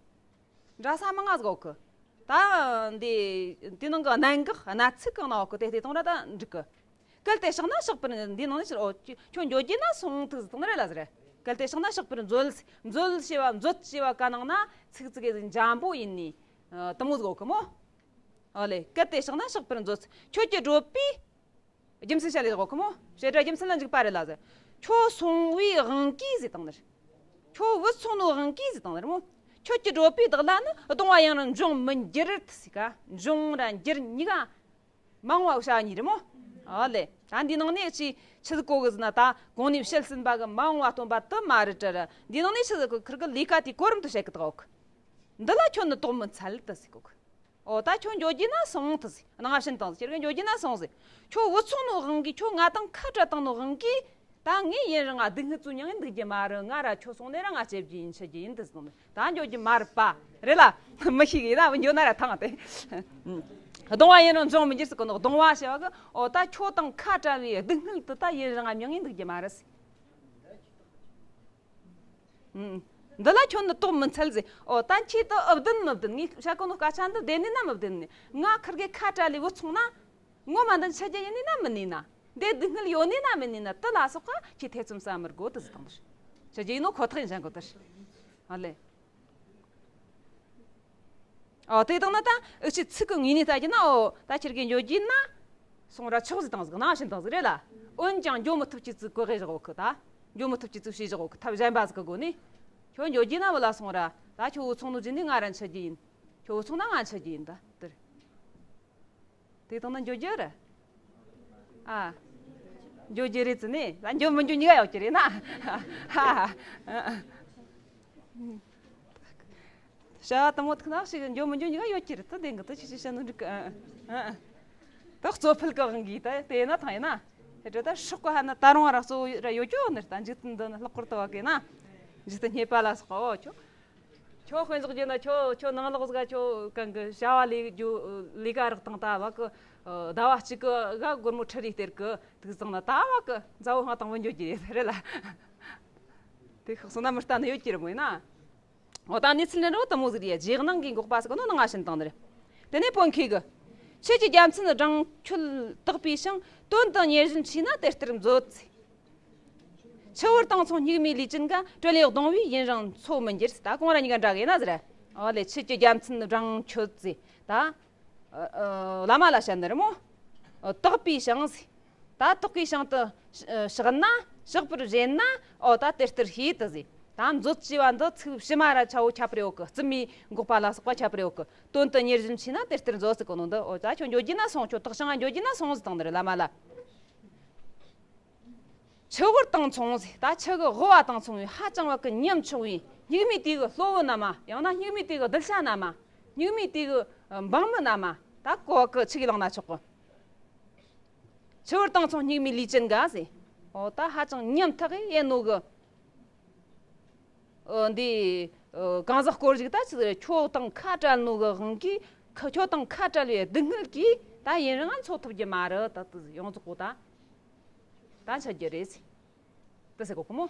འདྲ་ས་མང་ང་ཟིག་ཡོད་གི། ད་འདི་འདི་ནང་གི་གནད་འགག་གནད་ཚིག་གང་ན་ཡོད་གི་དེ་དེ་དང་ར་ད་འགྲིག་གི། གལ་ཏེ་བྱུང་ན་གཤེགས་པར། འདི་ནང་ནས་ཕྱིར་ཨོ་ཁྱོད་འགྱོ་རྒྱུ་ན་སོང་ཐུག་ཟིག་དང་རེད་ལ་ཟེར། གལ་ཏེ་བྱུང་ན་གཤེགས་པར་མཛོད། མཛོད་ཞེས་པ་མཛོད་ཞེས་པ་ག་ནང་ན་ཚིག་ཚིག་གི་འཇམ་པོ་ཡིན་ནི། ཨ། དེ་མོ་ཟིག་ཡོད་གི་མོ། ཨོ་ལེ། གལ་ཏེ་བྱུང་ན་གཤེགས་པར་མཛོད། ཁྱོད་ཀྱི་བགྲོད་པའི་རྒྱུ་མཚན་བཤད་ལེ་ཟིག་ཡོད་གི་མོ། བྱེད་སྒྲ་རྒྱུ་མཚན་ལ་འཇུག་པ་རེད་ལ་ཟེར། ཁྱོད་སོང་བའི་དབང་གིས་ཟེར་དང་ནི། ཁྱོད་བུད་སོང་ནོ་དབང་གིས་ཟེར་དང་ནི་རེད་མོ། ཁྱོད་ཀྱི་བགྲོད་པའི་བདག་ལ་ནི་གདུང་བ་ཡུན་རིང་འབྱུང་མི་འགྱུར་ཟེར་ག་འབྱུང་ར་འགྱུར་གཉིས་ཀ་མང་བ་བྱ་གཉིས་རེད་མོ། ཨ་ལེ། ད་འདི་ནང་ནས་ཅི་ཆི་ཟིག་གོ་གི་ཟེར་ན། ད་གོང་ནས་བཤད་ཟིན་པ་གི་མ་འོངས་པ་སྟོན་པ་དེ་མ་རེད་དྲ་ར། འདི་ནང་ནས་ཆི་ཟིག་གོ། ཁིར་གི་ལས་ཀ་དེ་གོ་རིམ་དུ་བཤད་གི་ད་ཡོད་གི། འདི་ལ་ཁྱོད་ནི་དོགས་མི་འཚལ་དུ་ཟེར་གོ་གི། ཨོ་ད་ཁྱོད་འགྱོ་རྒྱུ་ན་སོང་དུ་ཟེར། ནང་ང་ཕྱིན་དང་ཟེར། ཁྱེད་ཀྱི་འགྱོ་རྒྱུ་ན་སོང་ཟེར། ཁྱོད་བུད་སོང་ནོ་དབང་གིས། ཁྱོད་ང་དང་ཁ་བྲལ་བཏང་ནོ་དབང་གིས། ད་ངས་ཡུན་རིང་ང་སྡུག་བསྔལ་ཙམ་མྱངས་འདུག་རྒྱུ་མ་རེད། ང་ར་ཁྱོད་སོང་ནས་ར་ང་ཆི་རྒྱུ་ཡིན་ཆི་རྒྱུ་ཡིན་དུ་ཟེར་ནོ། ད་འགྱོ་རྒྱུ་མ་རེད་པ། རེད་ལ། མི་ཤེས་གི་ཡིན་ན་འགྱོ་ན་ར་ཐང་སྟེ། གདུང་བ་ཡུན་རིང་འབྱུང་མི་འགྱུར་ཟེར་གོ་ནོ། གདུང་བ་ཞེས་པ་གི་ཨོ་ད་ཁྱོད་དང་ཁ་བྲལ་བའི་སྡུག་བསྔལ་དེ་ད་ཡུན་རིང་ང་མྱངས་འདུག་རྒྱུ་མ་རེད་ཟེར། ཨུམ། འདི་ལ་ཁྱོད་ནི་དོགས་མི་འཚལ་ཟེར། ཨོ་ད་ཁྱེད་དེ་ཨུ་བདེན་མི་བདེན། ངས་བཤད་གོ་ནོ་སྐད་ཆ་འདི་བདེན་ནི་ན་མི་བདེན་ནི། ང་ཁིར་གེ་ཁ་བྲལ་ལས་བུད་སོང་ན། ངོ་མ་འདི་ཆི་རྒྱུ་ཡིན་ནི་ན་མིན་ནི་ན། འདི་སྡུག་བསྔལ་ཡོད་ནི་ན་མིན་ནི་ན། དེ་ལ་སོགས་པ་ཁྱེད་ཐེ་ཚོམ་ཟ་མི་དགོས་དུ་ཟེར་དང་། ཆི་རྒྱུ་ཡིན་ནོ་ཁོ་ཐག་ཡིན་བཞིན་གོ་དེར། ཨ་ལེ། ཨོ་དེ་དང་ན་ད་འུ་ཆི་ཚིག་གི་ངོས་ནས་ལྟ་རྒྱུ་ན། ཨོ་ད་ཁྱེད་ཀྱི་འགྱོ་རྒྱུ་ན་སོང་ར་ཆོག་ཟེར་དང་ཟིག་ནང་བཞིན་དང་ཟིག་རེད་ལ། འོན་ཀྱང་འགྱོ་མི་ཐུབ་ཀྱི་ཚིག་གོ་གེ་བཞག་གི་ད། འགྱོ་མི་ཐུབ་ཀྱི་ཚིག་བྱས་བཞག་གི། ཐབས་གཞན་པ་ཟིག་གི་སྒོ་ནས། ཁྱོད་འགྱོ་རྒྱུ་ན་བུད་ལ་སོང་ར། ད་ཁྱོད་བུད་སོང་ནོ་རྗེས་ནས་ང་ར་འཆི་རྒྱུ་ཡིན། ཁྱོད་བུད་སོང་ན་ང་འཆི་རྒྱུ་ཡིན་ད་དེར། དེ་དང་ན་འགྱོ་རྒྱུ་རེད། ཨ། འགྱོ་རྒྱུ་རེད་ཟེར་ནས་ད་འགྱོ་མི་འགྱོ་གཉིས་ཀ་ཡོད་ཀྱི་རེད་ན། ཧ་ཧ། བྱ་བ་དང་མོ་ཐུག་ན་ཞིག་འགྱོ་མི་འགྱོ་གཉིས་ཀ་ཡོད་ཀྱི་རེད། ད་དེ་འགི་ད་ཅི་ཞིག་བྱ་ནོ་འགྲིག་གི། ཨ་ཨ། ད་གཙོ་ཕལ་གི་དབང་གིས་ད་དེ་ན་ཐང་ཡིན་ན། དེ་འདྲ་ད་སྲོག་གི་ཧ་ན་ད་རུང་ར་གཙོ་བོ་ར་ཡོད་ཀྱོ་ནི། ད་འཇིག་རྟེན་འདི་ན་ལྷག་པར་དུ་བ་གི་ན། འཇིག་རྟེན་རྙེད་པ་ལ་སོགས་པའོ་ཁྱོད། ཁྱོད་དཔེ་འཇོག་རྒྱུ་ན་ཁྱོད་ཁྱོད་ནང་ལོགས་ཟིག་ཁྱོད་གང་གི་བྱ་བ་ལས་རྒྱུ་ལས་ཀ་རག་དང་ད་བ་གི། ཟླ་བ་གཅིག་གི་ག་སྒོར་མོ་ཁྲི་རེ་སྟེར་གི་དུག་ཙང་ན་ད་བ་གི་མཛའ་བོ་ང་དང་བུད་འགྱོ་རྒྱུ་རེད་ལ། དེ་ཁག་སོང་ན་མི་ལྟ་ནི་ཡོད་ཀྱི་རེད་མོ་ཡིན་ན། འོ་ད་གནས་ཚུལ་ནི་རོ་དེ་མོ་ཟིག་རེད། རྗེས་གནང་གི་འགོག་པ་ཟེར་གོ་ནོ་ནང་ང་བྱིན་བཏང་ནི་རེད། དེ་ནས་བོད་མཁས་གི། ཆོས་ཀྱི་རྒྱལ་མཚན་སྦྲང་ཁྱོད་དག་པའི་ཞིང་། དོན་དུ་ཉེར་བཞིན་མཆིས་ན་དེ་ལྟར་མཛོད་ཟེར། ཆུ་བུར་དྭངས་མཚུངས་སྙིགས་མའི་ལུས་ཅན་ག། གྲོལ་ལས་གདུང་བས་ཡུན་རིང་འཚོ་མི་འགྱུར་ཟེར། ད་གོང་ར་གཉིས་ཀ་འདྲ་གི་ཡིན་ན་ཟེར། འོ་ལེ། ཆོས་ཀྱི་རྒྱལ་མཚན་སྦྲང་ཁྱོད་ཟེར་ད། ཨ་ཨ་བླ་མ་ལ་བཤད་ནི་རེད་མོ། ཨ་དག་པའི་ཞིང་ཟེར། ད་དག་པའི་ཞིང་དུ་ཞི་བཞག་ན། བཞག་པར་བཞེད་ན། ཨོ་ད་དེ་ལྟར་ཤེས་དུ་ཟེར། ད་མཛོད་ཅེས་པ་འདི་ཚིག་ཕྱི་མ་ར་ཆ་བོ་ཁྱད་པར་ཡོད་གི། རྩུབ་མོའི་འགོག་པ་ལ་སོགས་པ་ཁྱད་པར་ཡོད་གི། དོན་དུ་ཉེར་བཞིན་མཆིས་ན་དེ་ལྟར་མཛོད་ཟེར་གོ་ནོ་འདི། ཨོ་ད་ཁྱོད་འགྱོ་རྒྱུ་ན་སོང་། ཁྱོད་དག་ཞིང་ང་འགྱོ་རྒྱུ་ན་སོང་ཟེར་བཏང་ནི་རེད་བླ་མ་ལ། ཆུ་བུར་དྭངས་མཚུངས་ཟེར། ད་ཆུ་གི་དབུ་བ་དང་མཚུངས་པའི་ཧ་ཅང་བ་གི་ཉམ་ཆུང་བའི་སྙིགས་མའི་དུས་ཀྱི་སློབ་བུ་རྣམས། ཡང་ན་སྙིགས་མའི་དུས་ཀྱི་གདུལ་བྱ་རྣམས། སྙིགས་མའི་དུས་ཀྱི་འབངས་མི་རྣམས། ད་གོ་བ་གི་ཆི་གི་བླངས་ན་ཆོག་གི། ཆུ་བུར་དྭངས་མཚུངས་སྙིགས་མའི་ལུས་ཅན་ག་ཟེར། འོ་ད་ཧ་ཅང་ཉམ་ཐག་གི་ཡིན་ནོ་གི། ཨོ་འདི་ཨོ་གང་ཟག་སྐོར་ཞིག་ད་ཆི་ཟེར། ཁྱོད་དང་ཁ་བྲལ་ནོ་གི་དབང་གིས། ཁ་ཁྱོད་དང་ཁ་བྲལ་བའི་སྡུག་བསྔལ་གྱིས་ད་ཡུན་རིང་ང་འཚོ་ཐུབ་རྒྱུ་མ་རེད། ད་དེ་ཡོངས་རྫོགས་གོ་ད། ད་འཆི་རྒྱུ་རེད་ཟེར། དེ་ཟེར་གོ་གི་མོ།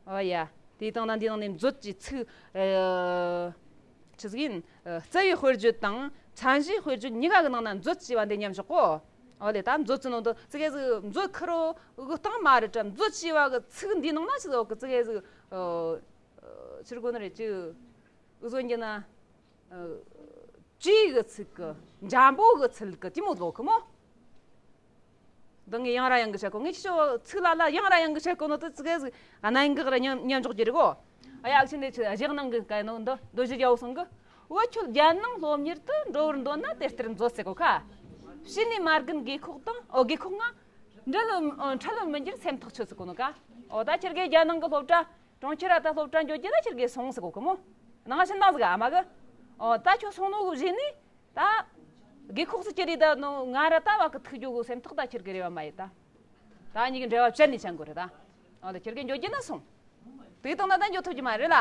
ཨོ་ཡ། དེའི་སྟེང་ན་འདི་ནང་ནས་མཛོད་ཀྱི་ཚིག་ཨ་ཆི་ཟིག་ཡིན། ཨ་རྩ་བའི་དཔེར་བརྗོད་དང་མཚན་གཞིའི་དཔེར་བརྗོད་གཉིས་ཀ་གི་ནང་ན་མཛོད་ཅེས་པ་འདི་མཉམ་བཞག་གོ། ཨོ་ལེ། ད་མཛོད་ཀྱི་ནང་དུ་ཙི་གེ་ཟིག་མཛོད་ཁེར་རོ་གི་སྟེང་མ་རེད་དྲ། མཛོད་ཅེས་པ་གི་ཚིག་འདིའི་ནང་ན་ཆི་ཟིག་ཡོད་གི། ཙི་གེ་ཟིག་ཨ་ཨ་ཕྱིར་གོ་ནི་རེད་ཅི། འུ་ཟོ་འགྱི་ན། ཨ་བྲིས་གི་ཚིག་གི་འཇམ་པོ་གི་ཚིག་གི་དེ་མོ་ཟིག་ཡོད་གི་མོ། འདི་ངས་ཡང་ར་ཡང་གི་བཤད་གོ། ངས་ཁྱོད་ཚིག་ལ་ལ་ཡང་ར་ཡང་གི་བཤད་གོ་ནོ་དེ་ཙི་གེ་ཟིག་གནད་འགག་ར་མཉམ་མཉམ་འཇོག་རྒྱུ་རེད་གོ། ཨ་ཡ། ཨ་ཆི་འདི་ཆི་རྗེས་གནང་གི་ག་ནོ་འདི་མདོ་རྒྱུད་རྒྱལ་པོ་གསུང་གི། འུ་ཆོ་རྒྱལ་ནང་སློབ་གཉེར་དུ་འགྲོ་བར་འདོད་ན་དེ་ལྟར་མཛོད་ཟེར་གོ་ཁ། ཕྱི་ནས་མ་རྒན་དགེ་ཁོག་དང་། ཨོ་དགེ་ཁོག་ང་། འབྲལ་ལ་འཕྲལ་ལ་མི་འགྱུར་སེམས་ཐག་ཆོད་ཟེར་གོ་ནོ་ཀ། ཨོ་ད་ཁྱེད་ཀྱི་རྒྱལ་ནང་གི་སློབ་གྲྭ། གྲོང་ཁྱེར་ར་ད་སློབ་གྲྭ་འགྱོ་རྒྱུ་ན་ཁྱེད་ཀྱི་སོང་ཟེར་གོ་གི་མོ། ནང་ཞིན་དང་ཟིག་ཨ་མ་གི། ཨོ་ད་ཁྱོད་སོང་ནོ་གི་རྗེས་ནས། ད། དགེ་ཁོག་སུ་ཁྱེར་རེ་ད་ནོ་ང་ར་ད་བ་གི་ཐུག་རྒྱུ་གི་སེམས་ཐག་ད་ཁྱེད་ཀྱི་རེ་བ་མ་ཡེ་ད། ད་གཉིས་ཀྱི་འབྲེལ་བ་བཅད་ནས་བྱ་དགོས་རེད་ད། ཨ་ད་ཁྱེད་ཀྱིས་འཇོག་རྒྱུ་ན་སོང་། དེ་དང་ན་ད་འཇོག་ཐུབ་ཀྱི་མ་རེད་ལ།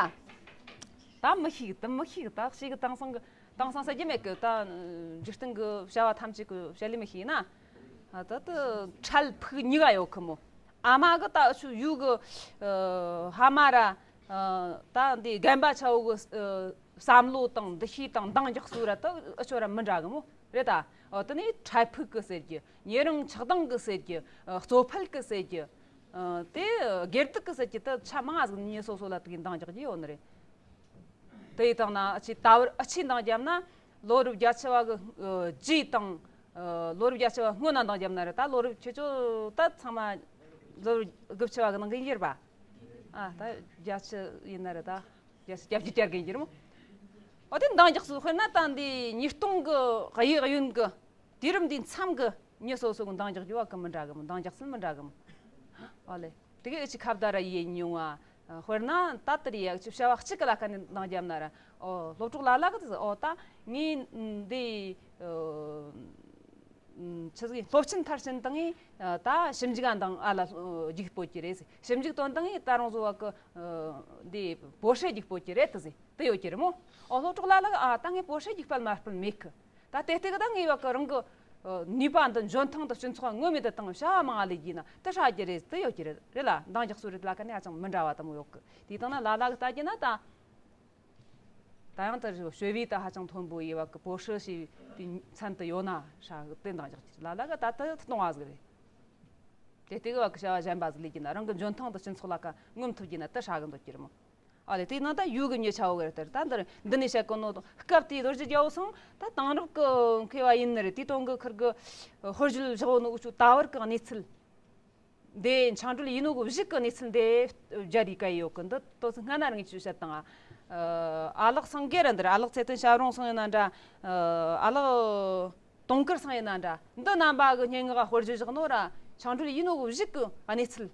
ད་མི་ཤེས་གི་ད་མི་ཤེས་གི་ད་ཤེས་གི་དེང་སང་གི་དེང་སང་ཟེར་རྒྱུ་མེད་གི་ད། འཇིག་རྟེན་གི་བྱ་བ་ཐམས་ཅད་གི་བྱ་ལས་མི་ཤེས་ན། ཨ་ད་ད་འཕྲལ་ཕུགས་གཉིས་ཀ་ཡོད་གི་མོ། ཨ་མ་གི་ད་ཆུ་ཡུ་གི་ཨ་ཕ་མ་ར། ད་འདི་རྒན་པ་ཆ་བོ་གི་བསམ་བློ་དང་འདུ་ཤེས་དང་འདང་རྒྱག་སྲོལ་ར་ད་ཨུ་ཆོ་ར་མི་འདྲ་གི་མོ་རེད་ད། ཨོ་དེ་ནས་འཕྲལ་ཕུགས་གི་ཟེར་རྒྱུ། ཉེ་རིང་ཆགས་སྡང་གི་ཟེར་རྒྱུ། གཙོ་ཕལ་གི་ཟེར་རྒྱུ། དེ་སྒེར་སྡུག་གི་ཟེར་རྒྱུ་དེ་ཆ་མང་ང་ཟིག་ཉེ་སོ་སོ་ལ་དེ་གི་འདང་རྒྱག་རྒྱུ་ཡོད་ནི་རེད། དེ་ཡི་སྟེང་ན་ཨ་ཆི་ད་བར་ཨ་ཆི་འདང་རྒྱབ་ན། ལོ་རབས་བརྒྱད་ཅུ་བ་གི་རྗེས་དང་། ལོ་རབས་བརྒྱད་ཅུ་བ་སྔོན་ན་འདང་རྒྱབ་ན་རེད་ད། ལོ་རབས་ཁྱེད་ཚོ་ད་ཚང་མ་ལོ་རབས་དགུ་བཅུ་བ་གི་ནང་གི་ཡིན་རྒྱུ་རེད་པ། ཨ་ད་བརྒྱད་ཅུ་ཡིན་ན་རེད་ད། བརྒྱད་ཅུ་གྱ་བརྒྱད་བརྒྱད་གི་ཡིན་རྒྱུ་རེད་མོ། ཨོ་དེ་འདང་རྒྱག་སྲོལ་དཔེར་ན་ད་འདི་ཉིས་སྟོང་གི་གཡས་གཡོན་གི་དུས་རབས་འདིའི་མཚམས་གི་མྱི་སོ་སོ་གི་འདང་རྒྱག་རྒྱུ་བ་གི་མི་འདྲ་གི་མོ། འདང་རྒྱག་སྲོལ་མི་འདྲ་གི་མོ། ཨོ་ལེ། དེ་གའི་ཨུ་ཆི་ཁ་བརྡ་ར་ཡེ་མྱོང་བ། དཔེར་ན་ད་ལྟར་ཡ་ཨུ་ཆི་བྱ་བ་གཅིག་གི་ལ་ཁ་ནས་འདང་རྒྱབ་ན་ར། ཨོ་སློབ་གྲོགས་ལ་ལ་གི་དེ་ཨོ་ད་ངས་འདི་ཆི་ཟིག་སློབ་ཆེན་མཐར་ཕྱིན་བཏང་ངས་ད་ཞིབ་འཇུག་ག་འདང་ཨ་ལ་རྒྱུགས་སྤོ་གི་རེད། ཞིབ་འཇུག་དོན་བཏང་ངས་ད་རུང་བཟོ་བ་གི་འདི་博士རྒྱུགས་སྤོ་གི་རེད་དེ་ཟིག་དེ་ཡོད་ཀྱི་རེད་མོ། ཨོ་སློབ་གྲོགས་ལ་ལ་གི་ཨ་ད་ངས་博士རྒྱུགས་སྤེལ་མ་སྤེལ་མེད་གི། ད་ལྟའི་ལྟའི་གི་ད་ངས་བ་གི་རང་གི་ནུས་པ་འདི་འཇོན་ཐང་འདི་སྤྱི་ཚོགས་ངོ་མེད་དུ་བཏང་བྱ་བ་མང་ང་ལས་རྒྱུ་ན་དེ་ཧྲ་རྒྱུ་རེད། དེ་ཡོད་ཀྱི་རེད་རེད་ལ། འདང་རྒྱག་སྲོལ་རེད་ལ་ཁ་ནས་ཧ་ཅང་མི་འདྲ་བ་དེ་མོ་ཡོད་གི། དེ་དང་ན་ལ་ལ་གི་ལྟ་རྒྱུ་ན་ད། ད་ཡང་དེ་学位ད་ཧ་ཅང་མཐོན་པོ་ཡེ་བ་གི་博士ཞེས་པའི་མཚན་དུ་ཡོད་ན་ཧྲ་གི་དེ་འདང་རྒྱག་ཀྱི་ལ་ལ་གི་ད་དེ་གཏོང་བ་ཟིག་རེད། དེ་ལྟའི་གི་བ་གི་བྱ་བ་གཞན་པ་ཟིག་ལས་རྒྱུ་ན་རང་གི་འཇོན་ཐང་དུ་སྤྱི་ཚོགས་ལ་ཁ་ངོམ་ཐུབ་རྒྱུ་ན་དེ་ཧྲ་གི་འདོད་ཀྱི་རེད་མོ། ཨ་ལེ་དེའི་ནང་ད་ཡུལ་གི་མྱི་ཆ་བོ་གི་རེད་དེ་ད་འདིར་འདི་ནས་བཤད་གོ་ནོ་དང་སྐབས་དེའི་ལོ་རྒྱུས་རྒྱལ་པོ་སང་ད་དེང་རབས་གི་མཁས་པ་ཡིན་ནི་རེད། དེའི་དོན་གི་ཁིར་གི་དཔེར་བརྗོད་བཞག་ནོ་འུ་ཆོ་ད་བར་གི་གནས་ཚུལ་འདི་འཆང་གྲོལ་ཡིན་ནོ་གི་གཞུག་གི་གནས་ཚུལ་འདི་རྒྱ་རིག་ག་ཡོད་གི། འདི་ཏོ་ཚི་སྔ་ན་རིང་ཆུ་བཤད་དང་ཨ་ལགས་སངས་རྒྱས་ར་འདིར་ཨ་ལགས་ཚེ་བརྟན་ཞབས་རོང་སང་ཡིན་ན་འདྲ། ཨ་ལགས་དུང་དཀར་སང་ཡིན་ན་འདྲ། འདི་རྣམ་པ་གི་སྙན་ངག་དཔེར་བརྗོད་བཞག་ནོ་ར་འཆང་གྲོལ་ཡིན་ནོ་གི་གཞུག་གི་གནས་ཚུལ།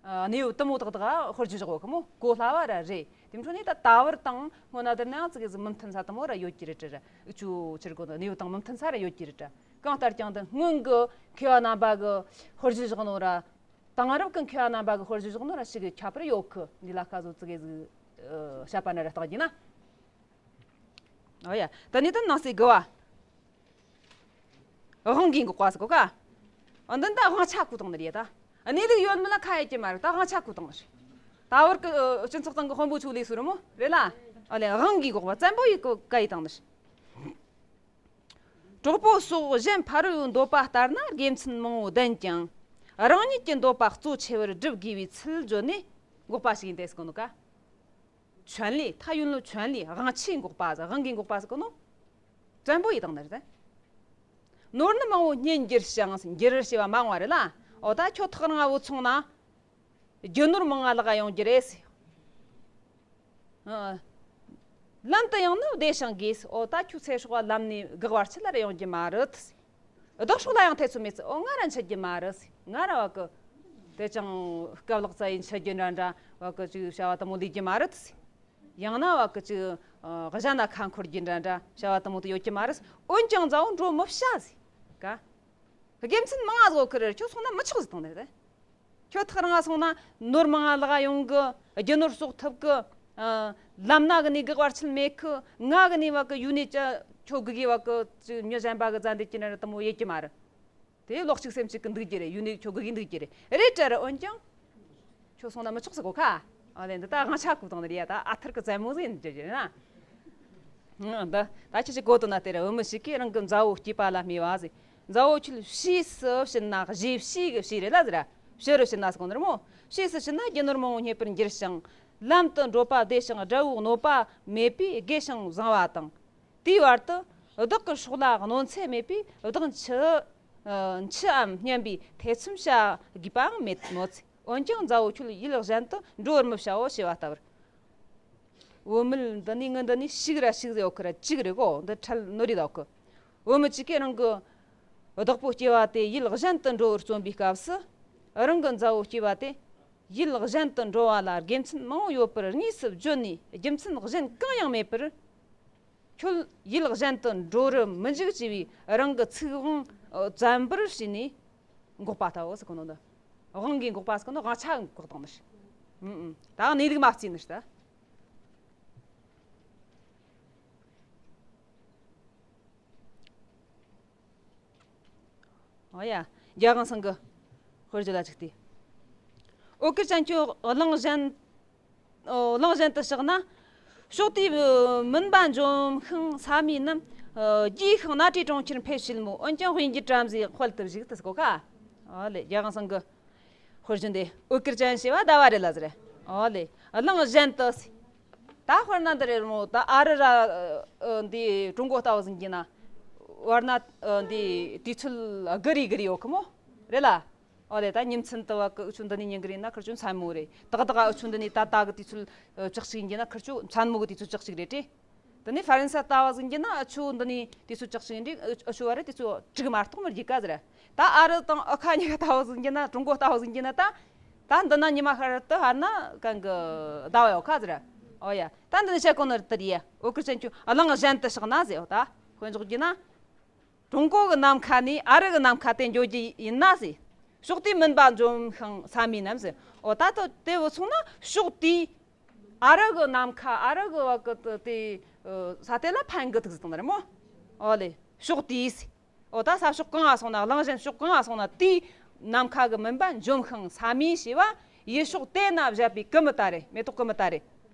ཨ་གནས་བབ་དུ་མོ་དག་དག་དཔེར་བརྗོད་བཞག་གོ་གི་མོ། གོ་སླ་བ་ར་རེད། དེ་འཕྲོ་ནས་ད་ད་བར་དང་སྔོན་ན་དེར་ནའང་ཙི་གེ་ཟིག་མི་མཐུན་ས་དུ་མོ་ར་ཡོད་ཀྱི་རེད་དྲ། འུ་ཆོ་ཕྱིར་གོ་ནི་གནས་བབ་དང་མི་མཐུན་ས་ར་ཡོད་ཀྱི་རེད་དྲ། གང་ལྟར་ཀྱང་འདི་སྔོན་གི་མཁས་པ་རྣམ་པ་གི་དཔེར་བརྗོད་བཞག་ནོ་ར། དེང་རབས་གི་མཁས་པ་རྣམ་པ་གི་དཔེར་བརྗོད་བཞག་ནོ་ར་ཞིག་གི་ཁྱད་པར་ཡོད་གི། འདི་ལ་ཁ་བཟོ་ཙི་གེ་ཟིག་བཤད་པ་ན་ར་བརྟག་རྒྱུ་ན། ཨོ་ཡ། ད་ནི་ད་ནང་སྲིད་དགུ་བ། དབང་གིས་འགོག་པ་ཟེར་གོ་ཀ། ཨ་འདི་ད་དབང་ཆ་བཀོལ་བཏང་ནི་རེད་ད། གནས་ལུགས་ཡོད་མེད་ལ་ཁ་ཡེད་ཀྱི་མ་རེད། ད་དབང་ཆ་བཀོལ་བཏང་ནི་རེད། ད་བར་གི་སྤྱི་ཚོགས་སྟེང་གི་དཔོན་པོ་ཆོ་ལས་སུ་རུ་མོ་རེད་ལ། ཨ་ལེ་དབང་གིས་འགོག་པ་བཙན་པོ་ཡིས་བཀའ་ཡི་བཏང་ནི་རེད། གྲོགས་པོ་སོགས་གཞན་ཕ་རོལ་འདོད་པ་ལྟར་ན་དགེ་མཚན་མང་བོ་ལྡན་ཀྱང་། རང་ཉིད་ཀྱི་འདོད་པ་གཙོ་ཆེ་བར་སྒྲུབ་དགོས་པའི་ཚུལ་བརྗོད་ནས་འགོག་པ་ཞིག་ཡིན་ཏེ་ཟེར་གོ་ནོ་ཀ། 权利། 他用了权利། དབང་ཆའི་འགོག་པ་ཟེར། དབང་གིས་འགོག་པ་ཟེར་གོ་ནོ། བཙན་པོ་ཡིས་བཏང་ནི་རེད། ནོར་ནི་མང་བོ་རྙེད་འགྱུར་ཞིང་། འགྱུར་ཞེས་པ་མང་བ་རེད་ལ། འོ་ད་ཁྱོད་ཐག་རིང་བ་བུད་སོང་ན། རྒྱུ་ནོར་མང་ང་ལག་ག་ཡོང་རྒྱུ་རེད་ཟེར། ཨ། ལམ་དུ་ཡང་ནི་བདེ་ཞིང་དགོས་ཟེར། འོ་ད་ཁྱོད་ཚེ་སྲོག་ལམ་ནས་འགག་བར་ཆད་ལ་ར་ཡོང་རྒྱུ་མ་རེད་ཟེར། བདག་སྲོག་ལ་ཡང་ཐེ་ཚོམ་མེད་ཟེར། འོ་ང་ར་འཆི་རྒྱུ་མ་རེད་ཟེར། ང་ར་བ་གི་དེ་ཅང་སྐབས་ལག་རྩ་ཡིན་འཆི་རྒྱུ་འདྲ་འདྲ་བ་གི་ཅིག་བྱ་བ་དུ་མོ་ལས་རྒྱུ་མ་རེད་ཟེར། ཡང་ན་བ་གི་ཅིག་ཨ་གཞན་ན་ཁ་འཁོར་རྒྱུ་འདྲ་འདྲ་བྱ་བ་དུ་མོ་དུ་ཡོད་རྒྱུ་མ་རེད་ཟེར། འོན་ཀྱང་མཛའ་བོ་འགྲོ་མི་བྱ་ཟེར། ཀ། དགེ་མཚན་མང་ང་བཟོ་ཁི་རེད། ཁྱོད་སོང་ན་མི་ཆོག་ཟེར་བཏང་ནི་རེད། ཁྱོད་ཐག་རིང་ང་སོང་ན་ནོར་མང་ང་ལག་ག་ཡོང་གི། རྒྱུ་ནོར་གསོག་ཐུབ་གི། ཨ། ལམ་སྣ་གི་ནས་འགག་བར་ཆད་མེད་གི། ང་གི་ནས་བ་གི་ཡུལ་ནས་ཅི་ཁྱོད་དགེ་གི་བ་གི་ཅི་མྱི་གཞན་པ་གི་བཙན་འདེད་ཀྱི་འདྲ་འདྲ་དུ་མོ་ཡེད་ཀྱི་མ་རེད། དེ་ལོག་ཅིག་སེམས་ཅིག་གི་འདུག་རྒྱུ་རེད། ཡུལ་ནས་ཁྱོད་དགེ་གི་འདུག་རྒྱུ་རེད། རེད་དྲ་ར། འོན་ཀྱང་ཁྱོད་སོང་ན་མི་ཆོག་ཟེར་གོ་ཁ། ཨ་ལེ་འདི་ད་དབང་ཆ་བཀོལ་བཏང་ནི་རེད་ཡ། ད་ཨ་ཐར་གི་བཙན་མོ་ཟིག་ཡིན་རྒྱུ་རེད་ན། ཨ་ད་ད་ཁྱེད་ཀྱི་གོ་དོན་ན་དེ་ར། བུད་མེད་ཞིག་གིས་རང་གི་མཛའ་བོ་སྐྱེས་པ་ལ་སྨྲས་པ་ཟེར། མཛའ་བོ་ཁྱོད་ཕྱིས་སུ་ཕྱིན་ན། གཞེས་ཕྱིས་གི་ཕྱིས་རེད་ལ་ཟེར་ར། ཕྱི་རུ་ཕྱིན་ན་ཟེར་གོ་ནི་རེད་མོ། ཕྱིས་སུ་ཕྱིན་ན་རྒྱུ་ནོར་མང་བོ་རྙེད་པར་འགྱུར་ཞིང་། ལམ་དུ་འགྲོ་བ་བདེ་ཞིང་དགྲ་བོའི་གནོད་པ་མེད་པས་དགེ་ཞིང་བཟང་བ་དང་། དེའི་བར་དུ་བདག་གི་སྲོག་ལ་གནོད་འཚེ་མེད་པས་བདག་འཆི་ཨ་འཆིའམ་སྙམ་པའི་ཐེ་ཚོམ་བྱ་དགོས་པའང་མེད་མོད། འོན་ཀྱང་མཛའ་བོ་ཁྱོད་ཡུལ་གཞན་དུ་འགྲོ་བར་མི་བྱའོ་ཞེས་པ་ལྟ་བུར། བུད་མེད་འདི་ནི་ངི་འདི་ནི་ཞིག་ར་ཞིག་ཟེར་ཡོད་ཁི་ར་གཅིག་རེད་གོ། འདི་ཁྲལ་ནོར་རེད་ཡོད་གི། བུད་མེད་གཅིག་གིས་རང་གི་བདག་པོ་སྐྱེས་པ་དེ་ཡུལ་གཞན་དུ་འགྲོ་བར་བརྩོན་པའི་སྐབས་སུ། རང་གི་མཛའ་བོ་སྐྱེས་པ་དེ་ཡུལ་གཞན་དུ་འགྲོ་བ་ལ་དགེ་མཚན་མང་བོ་ཡོད་པར་དངོས་སུ་བརྗོད་ནས་རྒྱུ་མཚན་གཞན་གང་ཡང་མེད་པར། ཁྱོད་ཡུལ་གཞན་དུ་འགྲོ་རུ་མི་འཇུག་ཅེས་པའི་རང་གི་ཚིག་དབང་བཙན་པོར་བྱས་ནས། འགོག་པ་ལྟ་བུ་ཟེར་གོ་ནོ་འདི། དབང་གིས་འགོག་པ་ཟེར་གོ་ནོ་དབང་ཆ་འགོག་བཏང་ནི་རེད། ཨུམ་ཨུམ། ད་གནས་ལུགས་མ་བརྩིས་ནི་རེད་ད། ཨོ་ཡ། རྒྱལ་དབང་སེང་གེ། དཔེར་བརྗོད་ལ་གཅིག་ལྟོས། འོད་དཀར་ཅན་ཁྱོད་གླང་གཞན། ཨོ། གླང་གཞན་དུ་གཤེགས་ན། ཕྱོགས་དེའི་མུན་པ་འཇོམས་ཤིང་ས་མིན་ནམ། རྒྱས་ཤིང་རྣ་བྲིས་གྲོང་ཁྱེར་འཕེལ་བྱེད་མོད། འོན་ཀྱང་དབུས་འགྱུར་བྲམ་ཟེའི་དཔལ་དུ་བཞུགས། དེ་གོ་ཁ། ཨོ་ལེ། རྒྱལ་དབང་སེང་གེ། དཔེར་བརྗོད་འདི་འོད་དཀར་ཅན་ཞེས་པ་ཟླ་བ་རེད་ལ་ཟེར། ཨོ་ལེ། གླང་གཞན་དུ། ད་དཔེར་ན་འདི་རེད་མོ། ད་ཨ་རི་ར་འདི་ཀྲུང་གོ་ལྟ་བུ་ཟིག་གི་ན། བར་ན་འདི་དུས་ཚོད་སྒུར་རེ་སྒུར་རེ་ཡོད་གི་མོ། རེད་ལ། ཨོ་ལེ། ད་ཉིན་མཚན་དུ་བ་གི་འུ་ཆོ་འདི་ནས་ཉིན་གི་རིང་ན་ཁིར་ཆོ་མཚན་མོ་རེད། ཏག་ཏག་འུ་ཆོ་འདི་ནས་ད་ལྟ་གི་དུས་ཚོད་ཨ་ཅག་ཅིག་ཡིན་གྱི་ན་ཁིར་ཆོ་མཚན་མོ་གི་དུས་ཚོད་ཅག་ཅིག་རེད་དྲི། དེ་ནས་ཧྥ་རན་སི་ལྟ་བ་ཟིག་ཡིན་གྱི་ན་འུ་ཆོ་འདི་ནས་དུས་ཚོད་ཅག་ཅིག་ཡིན་དྲི། འུ་ཆོ་བ་རེད། དུས་ཚོད་དྲུག་མ་གཏོགས་མི་རྒྱུག་ག་ཟེར། ད་ཨ་རི་དང་ཨ་ཁ་གཉིས་ཀ་ལྟ་བ་ཟིག་ཡིན་གྱི་ན། ཀྲུང་གོ་ལྟ་བ་ཟིག་ཡིན་གྱི་ན་ད། ད་འདི་ན་ཉི་མ་ཤར་དུ་ཧར་ན་གང་གི་ཟླ་བ་ཡོད་ཁ་ཟེར། ཨོ་ཡ། ད་འདི་ནས་བཤད་གོ་ནོ་རེད་དེ་རེད། འོད་དཀར་ཅན་ཁྱོད་གླང་གཞན་དུ་གཤེགས་ན་ཟེར། ཨོ་ད་དཔེ་འཇོག་རྒྱུ་ན། ཀྲུང་གོ་གི་ནམ་མཁའ་ནས་ཨ་རི་གི་ནམ་མཁའ་དེ་འགྱོ་རྒྱུ་ཡིན་ན་ཟེར། ཕྱོགས་དེའི་མུན་པ་འཇོམས་ཤིང་ས་མིན་ནམ་ཟེར། འོ་ད་ལྟ་དེ་བུད་སོང་ན་ཕྱོགས་དེའི་ཨ་རི་གི་ནམ་མཁའ། ཨ་རི་གི་བ་གི་དེ་ས་དེ་ལ་ཕན་གི་ཐུག་ཟེར་དང་རེད་མོ། ཨོ་ལེ། ཕྱོགས་དེའི་ཟེར། འོ་ད་ས་ཕྱོགས་གང་ང་སོང་ན། གླང་གཞན་ཕྱོགས་གང་ང་སོང་ན་དེའི་ནམ་མཁའ་གི་མུན་པ་འཇོམས་ཤིང་ས་མིན་ཞེས་པ་ཡུལ་ཕྱོགས་དེ་ན་བཞད་པའི་ཀུ་མུ་ད་རེད། མེ་ཏོག་ཀུ་མུ་ད་རེད།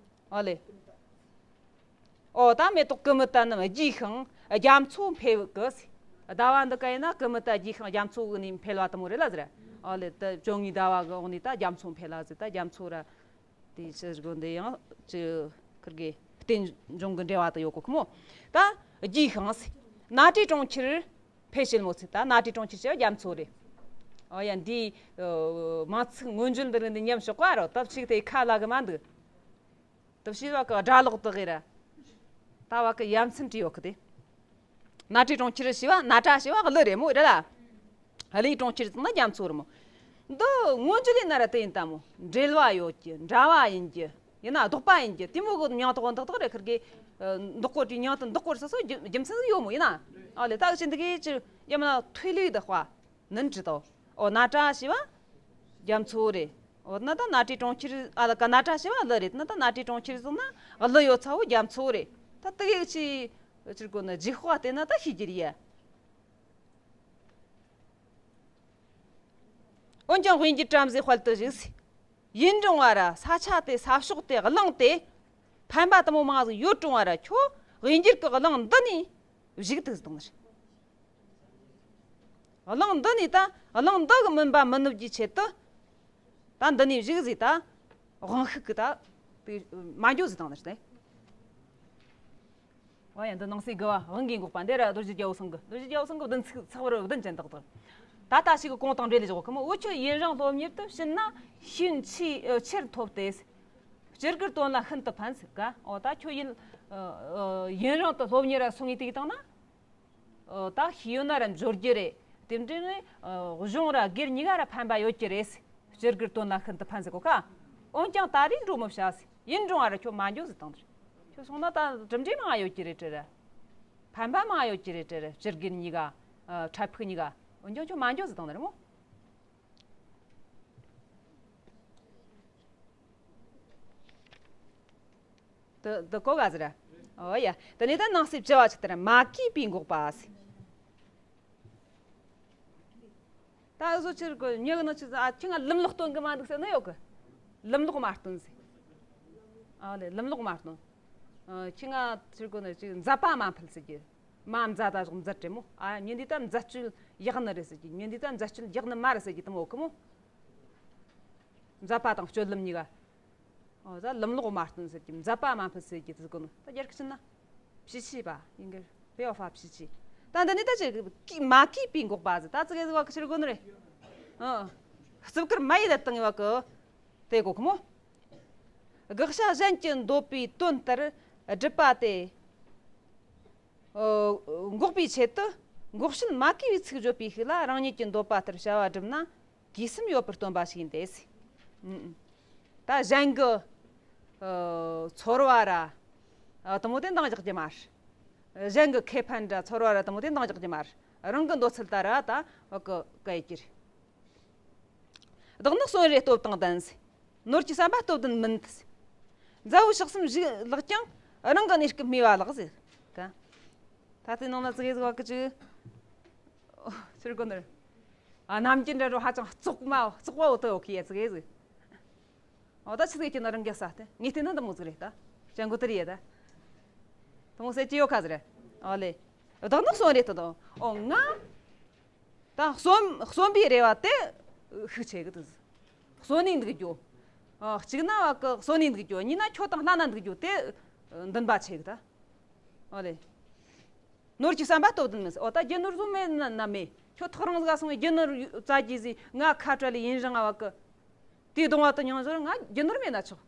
ཨོ་ལེ། ཨོ་ད་མེ་ཏོག་ཀུ་མུ་ད་རྣམས་རྒྱས་ཤིང་རྒྱ་མཚོ་འཕེལ་གི་ཟེར། ཟླ་བ་འདི་ག་ཡིན་ན་ཀུ་མུ་ད་རྒྱས་ཤིང་རྒྱ་མཚོ་གི་ནས་འཕེལ་བ་དེ་མོ་རེད་ལ་ཟེར། ཨོ་ལེ། ད་བཅོ་ལྔའི་ཟླ་བ་གི་འོག་ནས་ད་རྒྱ་མཚོ་འཕེལ་ལ་ཟེར། ད་རྒྱ་མཚོ་ར་དེ་ཕྱི་དགོན་འདི་ཡང་ཅི་ཁིར་གི་རྟེན་འབྱུང་གི་འབྲེལ་བ་དུ་ཡོད་གོ་ཁི་མོ། ད་རྒྱས་ཤིང་ཟེར། རྣ་བྲིས་གྲོང་ཁྱེར་འཕེལ་བྱེད་མོད་ཟེར། ད་རྣ་བྲིས་གྲོང་ཁྱེར་ཟེར་རྒྱ་མཚོ་རེད། ཨོ་ཡ། འདི་མ་ཚིག་མངོན་བརྗོད་འདི་རིང་འདི་ཉམས་ཞོག་ག་རོ། སྟབས་ཅིག་དེ་ཁ་ལ་གི་མ་འདུག། དུ་ཕྱི་བ་གི་སྒྲ་ལོག་དུ་གི་ར། ད་བ་གི་ཡ་མཚན་བྲིས་ཡོད་གི་དེ། རྣ་བྲིས་གྲོང་ཁྱེར་ཞེས་པ། རྣ་བྲིས་ཞེས་པ་གླུ་རེད་མོ། རེད་ལ། གླུའི་གྲོང་ཁྱེར་ཟེར་ན་རྒྱ་མཚོ་རེད་མོ། འདི་མངོན་བརྗོད་ལས་ན་ར་དེ་ཡིན་ད་མོ། འབྲེལ་བ་ཡོད་ཀྱི། འདྲ་བ་ཡིན་གྱི། ཡིན་ན་ལྡོག་པ་ཡིན་གྱི། དེ་མོ་གི་མྱིང་ཐོགས་འདོགས་ཐོགས་རེད། ཁིར་གི་འདོགས་གོ་དྲི། མྱིང་དུ་འདོགས་གོ་སོ་སོ་རྒྱུ་རྒྱུ་མཚན་ཟིག་ཡོད་མོ། ཡིན་ན། ཨ་ལེ། ད་གི་ཅི་འདི་གི་ཅི་ཡ་མ་ཐོས་ལུགས་དུ་དཔའ། ནན་ཅི་དོ། ཨོ་རྣ་བྲིས་ཞེས་པ་རྒྱ་མཚོ་རེད། ཨོ་ན་ད་རྣ་བྲིས་གྲོང་ཁྱེར། ཨ་ལ་ཀ་རྣ་བྲིས་ཞེས་པ་གླུ་རེད། ན་ད་རྣ་བྲིས་གྲོང་ཁྱེར་ཟེར་ན་གླུ་ཡོད་ཚ་བོ་རྒྱ་མཚོ་རེད། ད་དེ་གི་ཅི་ཅིར་གོ་ན་ལྗིད་ཤོག་བལྟས་ན་ད་ཤེས་རྒྱུ་རེད་ཡ། འོན་ཀྱང་དབུས་འགྱུར་བྲམ་ཟེའི་དཔལ་དུ་བཞུགས་ཟེར། ཡུན་རིང་བ་ར་ས་ཆ་དེ་ས་ཕྱོགས་དེ་གླང་དེ་ཕན་པ་དུ་མོ་མང་ཟིག་ཡོད་རུང་བ་ར་ཁྱོད་དབུས་འགྱུར་གི་གླང་འདི་ནས་བཞུགས་ཐུག་ཟེར་དང་ནི་རེད། གླང་འདི་ནས་ད་གླང་འདི་གི་མུན་པ་མི་ནུབ་རྒྱུའི་ཆེད་དུ་ད་འདི་ནས་བཞུགས་ཟིག། ད་དབང་ཤུགས་གི་ད་དེ་མ་འགྱོ་ཟིག་དང་ནི་རེད། ཨོ་ཡ། འདི་ནང་གསེས་དགུ་བ་དབང་གིས་འགོག་པ། འདི་ར་རྡོ་རྗེ་རྒྱལ་པོ་སེང་གེ། རྡོ་རྗེ་རྒྱལ་པོ་སེང་གེ་བདུན་ཚིགས་ཚེག་བར་བདུན་ཅན་དག་དག། ད་ལྟ་ཞིག་གི་གོང་དང་འབྲེལ་ལས་བཞག་གི་མོ། འུ་ཆོས་ཡུན་རིང་སློབ་གཉེར་དུ་ཕྱིན་ན་ཤེས་ཡོན་ཆེས་ཆེར་ཐོབ་སྟེ། སྤྱིར་དགེར་དོན་ལ་ཤིན་ཏུ་ཕན་ཟེར་ག། ཨོ་ད་ཁྱོད་ཡུན་ཡུན་རིང་དུ་སློབ་གཉེར་ར་སོང་ངས་དེ་གི་བཏང་ན། ཨོ་ད་ཤེས་ཡོན་ན་ར་འབྱོར་རྒྱུ་རེད། དེ་འདྲ་ནི་གཞུང་ར་སྒེར་གཉིས་ཀ་ར་ཕན་པ་ཡོད་ཀྱི་རེད། སྤྱིར་དགེར་དོན་ལ་ཤིན་ཏུ་ཕན་ཟེར་གོ་ཁ། འོན་ཀྱང་ད་རེས་འགྲོ་མི་བྱ་ཟེར། ཡུན་རིང་བ་ར་ཁྱོད་མ་འགྱོ་ཟེར་དང་། ཁྱོད་སོང་ན་ད་གྲུབ་འབྲས་མང་ཡོད་ཀྱི་རེད་དྲི་ར། ཕན་པ་མང་ཡོད་ཀྱི་རེད་དྲི་ར། སྤྱིར་དགེ་གཉིས་ཀ། ཨ། འཕྲལ་ཕུགས་གཉིས་ཀ། འོན་ཀྱང་ཁྱོད་མ་འགྱོ་ཟེར་དང་རེད་མོ། དུ་དུ་གོ་ག་ཟེར་ར། ཨོ་ཡ། དེ་ནས་ད་ནང་གསེས་བཅུ་བ་ཅིག་ལྟར་མ་གོས་པས་འགོག་པ་ཟེར། ད་འུ་ཟོ་ཕྱིར་གོ་མྱི་གི་ནང་ཆི་ཟེར། ཨ། ཁྱི་ང་ལམ་ལོག་སྟོན་གི་མ་འདུག་ཟེར་ནི་ཡོད་གི། ལམ་ལོག་མ་སྟོན་ཟེར། ཨ་ལེ། ལམ་ལོག་མ་སྟོན། ཨ། ཁྱི་ང་ཕྱིར་གོ་ནི་ཅིག་མཛད་པ་མ་ཕུལ་ཟེར་གི། མ་མཛད་ད་ཟོག་མཛད་དྲེ་མོ། ཨ། མྱི་འདི་ད་མཛད་སྤྱོད་ཡག་ནི་རེད་ཟེར་གི། མྱི་འདི་ད་མཛད་སྤྱོད་ཡག་ནི་མ་རེད་ཟེར་གི་དེ་མོ་ཡོད་གི་མོ། མཛད་པ་དང་སྤྱོད་ལམ་གཉིས་ཀ། ཨོ་ད་ལམ་ལོག་མ་སྟོན་ཟེར་གི། མཛད་པ་མ་ཕུལ་ཟེར་གི། དེ་གོ་ནི་ད་རྒྱ་སྐད་ཕྱིན་ན་脾气吧། 应该是不要发脾气། ད་འདི་ནི་ད་ཅི་གི་མ་གོས་པས་འགོག་པ་ཟེར། ད་ཙི་གེ་ཟིག་བ་གི་ཕྱིར་གོ་ནི་རེད། ཨ། རྩིབ་ཀར་མ་ཡི་ད་བཏང་བ་གི་དེ་གོ་གི་མོ། དགག་བྱ་གཞན་གྱི་འདོད་པའི་དོན་ལྟར་སྒྲུབ་པ་སྟེ། ཨ། འགོག་པའི་ཆེད་དུ་འགོག་བྱེད་མ་གོས་པའི་ཚིག་བརྗོད་པའི་ཤུགས་ལ་རང་ཉིད་ཀྱི་འདོད་པ་ལྟར་བྱ་བ་བསྒྲུབས་ན། གོས་གསུམ་ཡོད་པར་སྟོན་པ་ཞིག་ཡིན་ཏེ། ཨུམ། ད་གཞན་གྱི་ཨ་ཚོར་བ་ར་ཨ་དེ་མོ་དེ་འདང་རྒྱག་རྒྱུ་མ་རེད། གཞན་གྱི་ཁེ་ཕན་ར་ཚོར་བ་ར་དེ་མོ་དེ་འདང་རྒྱག་རྒྱུ་མ་རེད། རང་གི་འདོད་ཚུལ་ལྟར་ར་ད་བ་གི་ག་ཡི་གྱི་རེད། བདག་ནི་གསོན་རེ་སྟོབས་དང་ལྡན་ཟེར། ནོར་གྱི་བསམ་པ་སྟོབས་ལྡན་མིན། མཛའ་བོའི་ཕྱག་སེམས་ཞིག་ལགས་ཀྱང་། རང་གི་གནས་སྐབས་སྨྲས་པ་ལགས་ཟེར། ད་ད་དེ་ནང་ན་ཙི་གེ་ཟིག་བ་གི་ཅིག་ཕྱིར་གོ་ནར། ཨ་ནམ་རྒྱུན་འདྲ་རོ་ཧ་ཅང་བཙོག་མ་བཙོག་པ་འོ་དོ་ཡོད་གི་ཡ་ཙི་གེ་ཟིག་འོ་ད་ཆི་ཟིག་ཀྱི་ན་རང་རྒྱལ་ས་དེ་ངས་བལྟས་ན་འདི་མོ་ཟིག་རེད་ད། ཅན་གོ་དེ་རེད་ད། དེ་མོ་ཟེར་གྱི་ཡོད་ཁ་ཟིག་རེད། ཨོ་ལེ། བདག་ནི་གསོན་རེ་ཏོ་དོ། ཨོ་ང་། ད་གསོན་གསོན་པའི་རེ་བ་དེ་ཤུགས་ཆེ་གི་དེ། གསོན་ནས་འདུག་རྒྱུ། ཨ་གཅིག་ན་བ་གི་གསོན་ནས་འདུག་རྒྱུ། གཉིས་ན་ཁྱོད་དང་ལྷན་ན་འདུག་རྒྱུ་དེ་འདུན་པ་ཆེ་གི་ད། ཨོ་ལེ། ནོར་གྱི་བསམ་པ་སྟོབས་ལྡན་མིན། ཨོ་ད་རྒྱུ་ནོར་བཟོ་མེད་ན་ན་མེད། ཁྱོད་ཐག་རིང་ཟིག་སོང་བའི་རྒྱུ་ནོར་བཙལ་རྒྱུ་ཟིག་ང་ཁ་བྲལ་ལེ་ཡིན་རང་བ་གི། དེའི་གདོང་བ་དུ་མྱོང་ཞོར་ང་རྒྱུ་ནོར་མེད་ན་ཆོག་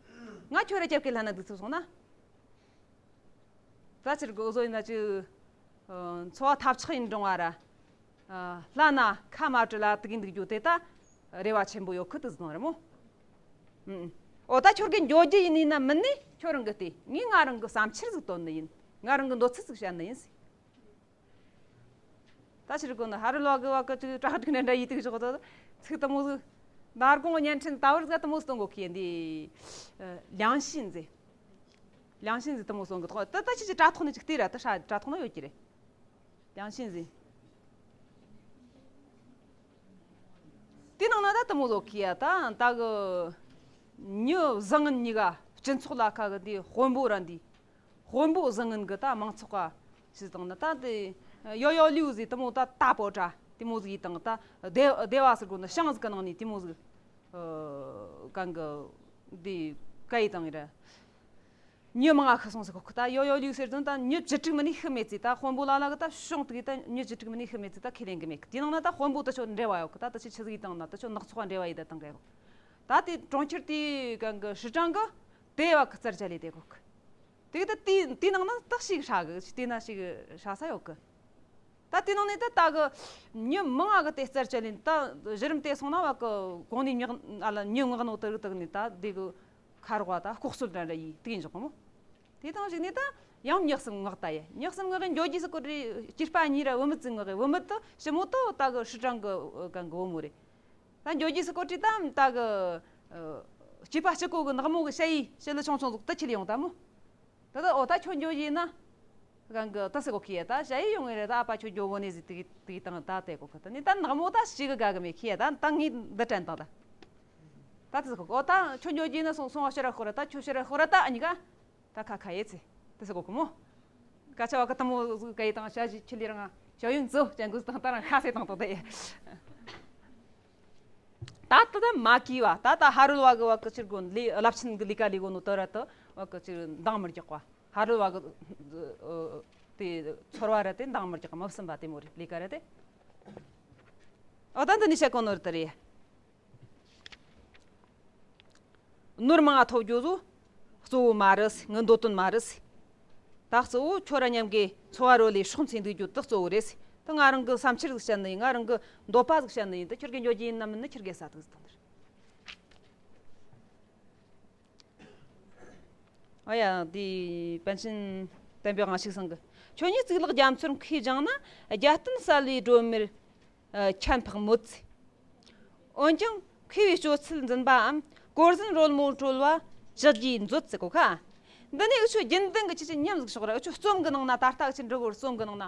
ང་ཁྱོད་ར་རྒྱབ་ཀྱི་ལྷན་ན་འདུག་ཐུབ་སོང་ན། ད་ཕྱིར་གོ་བཟོ་ཡིན་ན་ཅི། ཨ་འཚོ་བ་ཐབས་ཆག་ཡིན་རུང་བ་ར། ཨ་ལྷན་ན་ཁ་མ་བྲལ་ལ་དུ་གིན་འདུག་རྒྱུ་དེ་ད་རེ་བ་ཆེན་པོ་ཡོད་ཁུ་དུ་ཟིན་རེད་མོ། ཨུ། ཨོ་ད་ཁྱོད་ཀྱི་འགྱོ་རྒྱུ་ཡིན་ནི་ན་མིན་ནི་ཁྱོད་རང་གི་ལྟོས། ངས་ང་རང་གི་བསམ་འཆར་ཟིག་བཏོན་ནི་ཡིན། ང་རང་གི་འདོད་ཚུལ་ཟིག་བཤད་ནི་ཡིན་ཟེར། ད་ཕྱིར་གོ་ནི་ཧ་རི་ལོ་གི་བ་གི་ཅིག་བྲག་ཅིག་ནས་འདྲ་ཡིད་དུ་ཞོག་ཏུ་ཚིག་དུ་མོ་ཟིག་མདང་དགོང་བརྙན་འཕྲིན་ད་བར་ཟིག་དུ་མོ་སྟོན་གོ་ཁི་ཡིན་དེ། ཨ་ལིའང་ཤིན་ཟེར། ལིའང་ཤིན་ཟེར་དུ་མོ་སྟོན་གི་ཐོག་ད་ད་ཁྱེད་ཀྱི་དྲ་ཐོག་ནས་ཅིག་ལྟོས་ར་ད་ཧྲ་དྲ་ཐོག་ན་ཡོད་ཀྱི་རེད། ལིའང་ཤིན་ཟེར། དེ་ནང་ན་ད་དུ་མོ་ཟོ་ཁི་ཡ་ད་ད་གི་མྱི་བཟང་ངན་གཉིས་ཀ་སྤྱི་ཚོགས་ལ་ཁ་གི་དེ་དཔོན་པོ་ར་འདི། དཔོན་པོ་བཟང་ངན་གི་ད་མང་ཚོགས་ཀ་ཞིག་དང་ནི་ད་དེ་ཡོ་ཡོ་ལིའུ་ཟིག་དུ་མོ་ད་ད་པོ་ཏྲ་དེ་མོ་ཟིག་ཡིན་དང་ད་སྡེ་སྡེ་བ་ཟེར་གོ་ནི་ཤང་ཟིག་གི་ནང་ནས་དེ་མོ་ཟིག་ཨ་གང་གི་དེ་ཀ་ཡི་དང་ཡིན་ར། མྱི་མང་ང་ཤི་སོང་ཟིག་གོ་ད་ཡོ་ཡོ་ལིའུ་ཟེར་དོན་ད་མྱི་བཅུ་དྲུག་མིན་ནི་ཤི་མེད་ཚེ་ད་དཔོན་པོ་ལ་ལ་གི་ད་ཤོང་དུ་གི་ད་མྱི་བཅུ་དྲུག་མིན་ནི་ཤི་མེད་ཚེ་ད་ཁས་ལེན་གི་མེད་གི་དེ་ནང་ན་ད་དཔོན་པོ་ད་ཆོ་འབྲེལ་བ་ཡོད་གི་ད་ད་ཆོ་ཆི་ཟིག་ཡིན་དང་ན་ད་ཆོ་ནག་ཚོགས་འབྲེལ་བ་ཡིན་ད་དང་གི་ད་དེ་གྲོང་ཁྱེར་དེ་གང་གི་ཧྲི་ཀྲང་གི་དེ་བ་གི་རྩར་བཅད་ལས་དེ་གོ་གི། དེ་གི་ད་དེ་དེ་ནང་ན་ད་ཞིག་ཧྲ་གི་དེ་ན་ཞིག་ཧྲ་ས་ཡོད་གི། ད་དེ་ནང་ནས་ད་ད་གི་མྱི་མང་ང་གི་དེ་རྩར་བཅད་ལས་ད་གཞི་རིམ་དེ་སོང་ན་བ་གི་གོང་ནས་མྱི་ཨ་ལ་མྱི་ངག་ནོ་དེ་རིགས་དག་ནས་ད་དེ་གི་ཁ་རོག་པ་ད་ལྐོག་གསོད་འདྲ་འདྲ་ཡིས་དེ་གི་འཇོག་གི་མོ། དེ་དང་གཞིགས་ནས་ད་ཡང་མྱི་གསུམ་མངགས་ད་ཡ། མྱི་གསུམ་མངགས་གི་འགྱོ་རྒྱུ་སུ་གོ་རེ་སྐྱེས་པ་གཉིས་ར་བུད་མེད་ཙིག་མངགས་གི་བུད་མེད་དུ་ཞི་མོ་དུ་ད་གི་ཧྲི་ཀྲང་གི་གང་གི་བུ་མོ་རེད། ད་འགྱོ་རྒྱུ་སུ་གོ་རེ་ད་ད་གི་སྐྱེས་པ་གཅིག་གོ་གི་ནག་མོ་གི་ཞ་ཡི་ཞི་ལི་ཆུང་ཆུང་ཟིག་དུ་ཁྱེར་ཡོང་ད་མོ། ད་ད་ཨོ་ད་ཁྱོད་འགྱོ་རྒྱུ་ཡིན་ན། གང་གི་ད་སུ་གོ་ཁི་ཡ་ད་ཞ་ཡི་ཡོང་ངེ་རེད་ད་ཨ་ཕ་ཁྱོད་འགྱོ་བོ་ནས་ཟིག་དེ་དེ་དང་ད་དེ་གོ་ཁི་ད་ནི་ད་ནག་མོ་ད་ཞིག་གི་དགའ་གི་མེད་ཁི་ཡ་ད་ད་ངས་འདི་དྲན་དང་ད། ད་དེ་སུ་གོ་ཨོ་ད་ཁྱོད་འགྱོ་རྒྱུ་ཡིན་ན་སོང་སོང་བ་ཕྱིར་ར་ཤོར་ར་ད་ཁྱོད་ཕྱིར་ར་ཤོར་ར་ད་ཨ་ཉི་ག་ད་ཁ་ཁ་ཡེ་ཚེ་དེ་སུ་གོ་ཁི་མོ། སྐད་ཆ་བ་གི་དུ་མོ་ག་ཡི་དང་ཞ་ཞི་ཁྱི་ལི་རང་ཞ་ཡུན་ཙོ་ཅན་གུ་དང་ད་རང་ཁ་སེ་དང་དོ་དེ་ཡེ། ད་ད་ད་མ་གི་བ་ད་ད་ཧ་རུལ་བ་གི་བ་གི་ཕྱིར་གོ་ལི་རླབས་ཆེན་གི་ལི་ཀ་ལི་གོ་ནོ་དོ་ར་དུ་བ་གི་ཕྱིར་འདང་མི་རྒྱག་པ་ཧ་རུལ་བ་གི་དེ་ཚོར་བ་ར་དེ་འདང་མི་རྒྱག་མི་བསམ་པ་དེ་མོ་རེད་ལི་ཀ་ར་དེ། ཨོ་ད་འདི་ནི་བཤད་གོ་ནོ་ར་དུ་རེད། ནོར་མང་ང་ཐོབ་རྒྱུ་བཟོ། གཙོ་བོ་མ་རེད། ངའི་འདོད་དོན་མ་རེད། ད་གཙོ་བོ་ཁྱོད་ར་མཉམ་གི་འཚོ་བ་རོལ་ལས་སྲོག་འཚོ་འདུག་རྒྱུ་དེ་གཙོ་བོ་རེད། ད་ང་རང་གི་བསམ་འཆར་ཟིག་བཤད་ནི་ཡིན། ང་རང་གི་འདོད་པ་ཟིག་བཤད་ནི་ཡིན། ད་ཁྱོད་ཀྱི་འགྱོ་རྒྱུ་ཡིན་ནམ་མིན་ན་ཁྱོད་ཀྱི་ས་དུ་ཟིག་དང་དེར། ཨ་ཡ་དེ་པཎ་ཆེན་བསྟན་པའི་དབང་ཕྱུག་ཚང་གི་ཁྱོད་ཉིད་གཙུག་ལག་རྒྱ་མཚོར་མཁས་སྦྱངས་ན། རྒྱལ་བསྟན་གསལ་བའི་སྒྲོན་མེར་ཨ་ཁྱབ་འཕགས་མོད། འོན་ཀྱང་མཁས་པའི་སྤྱོད་ཚུལ་འཛིན་པའམ། གོ་གཟན་རོལ་མོ་གྲོལ་བ་ཇི་དགོས་མཛོད་ཟེར་གོ་ཁ། འདི་ནས་འུ་ཆོ་རྒྱུན་ལྡན་གྱི་ཁྱེད་ཀྱི་ཉམས་ཟིག་ཤོག་ར། འུ་ཆོ་རྩོམ་གི་ནང་ན་ད་ལྟ་འུ་ཆོ་འབྲི་གོ་རྩོམ་གི་ནང་ན།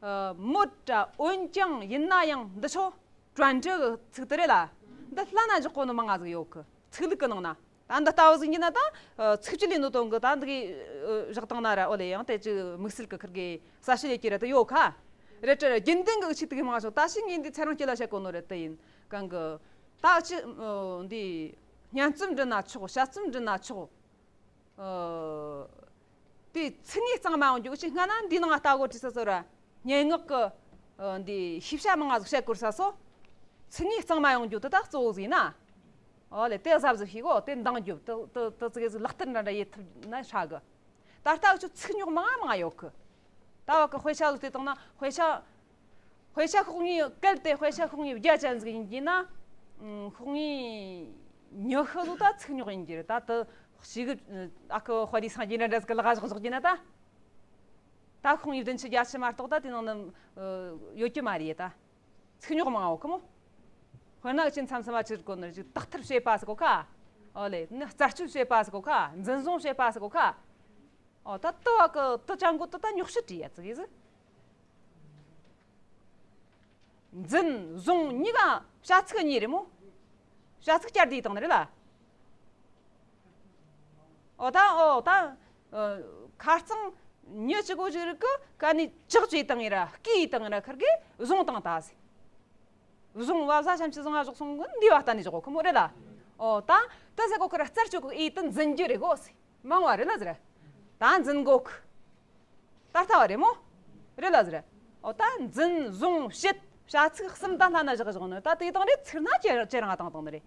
ཨ་མོད་དྲ་འོན་ཀྱང་ཡིན་ན་ཡང་འདི་ཆོ་ཀྲན་ཀྲི་གི་ཚིག་དེ་རེད་ལ། འདི་བླ་ན་འཇོག་གོ་ནི་མང་ང་ཟིག་ཡོད་གི་ཚིག་ལུགས་གི་ནང་ན། ད་འདི་ལྟ་བུ་ཟིག་ཡིན་ན་ད་ཚིག་སྤྱི་ལས་ནོ་དོན་གི་ད་འདི་གི་བཞག་བཏང་ན་ར་ཨོ་ལེ་ཡང་དེ་ཅི་དམིགས་བསལ་གི་ཁིར་གི་ས་ཤི་ལས་ཀྱི་ར་ད་ཡོད་ཁ། རེད་དྲ་རྒྱུན་ལྡན་གི་ཆི་དེ་གི་མང་ཤོག་ད་ཤི་ངས་འདི་ཚེ་རིང་སྐྱེ་ལ་བཤད་གོ་ནོ་རེད་དེ་ཡིན་གང་གི་ད་ཅི་འདི་སྙན་རྩོམ་འབྲི་ན་ཆོག་དཔྱད་རྩོམ་འབྲི་ན་ཆོག་དེ་ཚིག་ངོས་གཙང་མ་ཡོང་རྒྱུ་ཅི་སྔ་ན་འདི་ནང་ལྟ་གོ་དྲི་ས་སོ་ར། སྙན་ངག་གི་འདི་ཤེས་བྱ་མང་ང་ཟིག་བཤད་དགོས་ས་སོ། ཚིག་ངོས་གཙང་མ་ཡོང་རྒྱུ་དེ་ད་གཙོ་བོ་ཟིག་ཡིན་ན། ཨོ་ལེ་དེ་གཟབ་གཟབ་ཤིག་གོ་དེ་འདང་རྒྱོབ་དེ་དེ་དེ་ཙི་གེ་ཟིག་ལག་བསྟར་འདྲ་འདྲ་ཡེད་ཐུབ་ན་ཧྲ་གི། ད་ལྟ་འུ་ཆོ་ཚིག་རྙོག་མང་ང་མང་ང་ཡོད་གི། ད་བ་གི་དཔེ་ཆ་ཟིག་དེ་དང་ན་དཔེ་ཆ། དཔེ་ཆ་ཤོག་ངོས་གལ་ཏེ་དཔེ་ཆ་ཤོག་ངོས་བརྒྱ་ཅན་ཟིག་ཡིན་གྱི་ན། ཤོག་ངོས་ཉི་ཤུ་ལོ་ད་ཚིག་རྙོག་ཡིན་གྱི་རེད། ད་དེ་ཞིག་གི་ཨ་ཁུ་དཔའ་རིས་སངས་རྒྱས་འདྲ་འདྲ་ཟིག་གི་ལག་བཞག་བཞག་གྱི་ན་ད། ད་ཤོག་ངོས་བདུན་ཅུ་བརྒྱད་ཅུ་མ་གཏོགས་ད་དེ་ནང་ནས་ཡོད་ཀྱི་མ་རེད་ད། ཚིག་རྙོག་མང་ང་ཡོད་གི་མོ། དཔེར་ན་ཅི་མཚམས་མཚམས་མ་ཅི་གོ་ནི་ཅིག་དག་ཐེར་བྱེད་པ་ཟེར་གོ་ཁ། ཨོ་ལེ་ནི་རྩད་གཅོད་བྱེད་པ་ཟེར་གོ་ཁ། འཛིན་བཟུང་བྱེད་པ་ཟེར་གོ་ཁ། ཨོ་ད་ཏི་བ་གི་ཏི་ཅང་གོ་ཏི་ད་རྙོག་བཤད་བྲིས་ཡ་ཙི་གི་ཟི། འཛིན་བཟུང་གཉིས་ཀ་བྱ་ཚིག་གཉིས་རེད་མོ། བྱ་ཚིག་བསྐྱར་ཟློས་བཏང་ནི་རེད་ལ། ཨོ་ད་ཨོ་ད། ཁ་རྩང་ཉི་གཅིག་གོ་ཞིག་རིག་གི་ཀ་ནི་ལྕགས་ཀྱིས་བཏང་ཡིན་ར་སྐེ་ཡིས་བཏང་ཡིན་ར་ཁར་གི་བཟུང་བཏང་ད་ཟེ། བཟུང་བ་བཟའ་ཤམ་ཆི་བཟང་ང་ཞོག་སོང་གི་འདི་བ་ལྟ་ནི་ཞོག་གོ་ཁི་མོ་རེད་ལ། ཨོ་ད་ད་ཟེ་གོ་ཁི་ར་རྩར་ཆོག་གི་ཨི་ཏི་འཛིན་རྒྱུ་རེད་གོ་ཟེ། མང་བ་རེད་ལ་ཟེར། ད་འཛིན་གོ་ཁི། ད་ལྟ་བ་རེད་མོ། རེད་ལ་ཟེར། ཨོ་ད་འཛིན་བཟུང་བྱེད་བྱ་ཚིག་གསུམ་ད་ལྷ་ན་བཞག་བཞག་ནི་ད་དེ་དང་རེད་ཚིག་སྣ་ཅེ་ཅེ་རང་ང་བཏང་བཏང་ནི་རེད།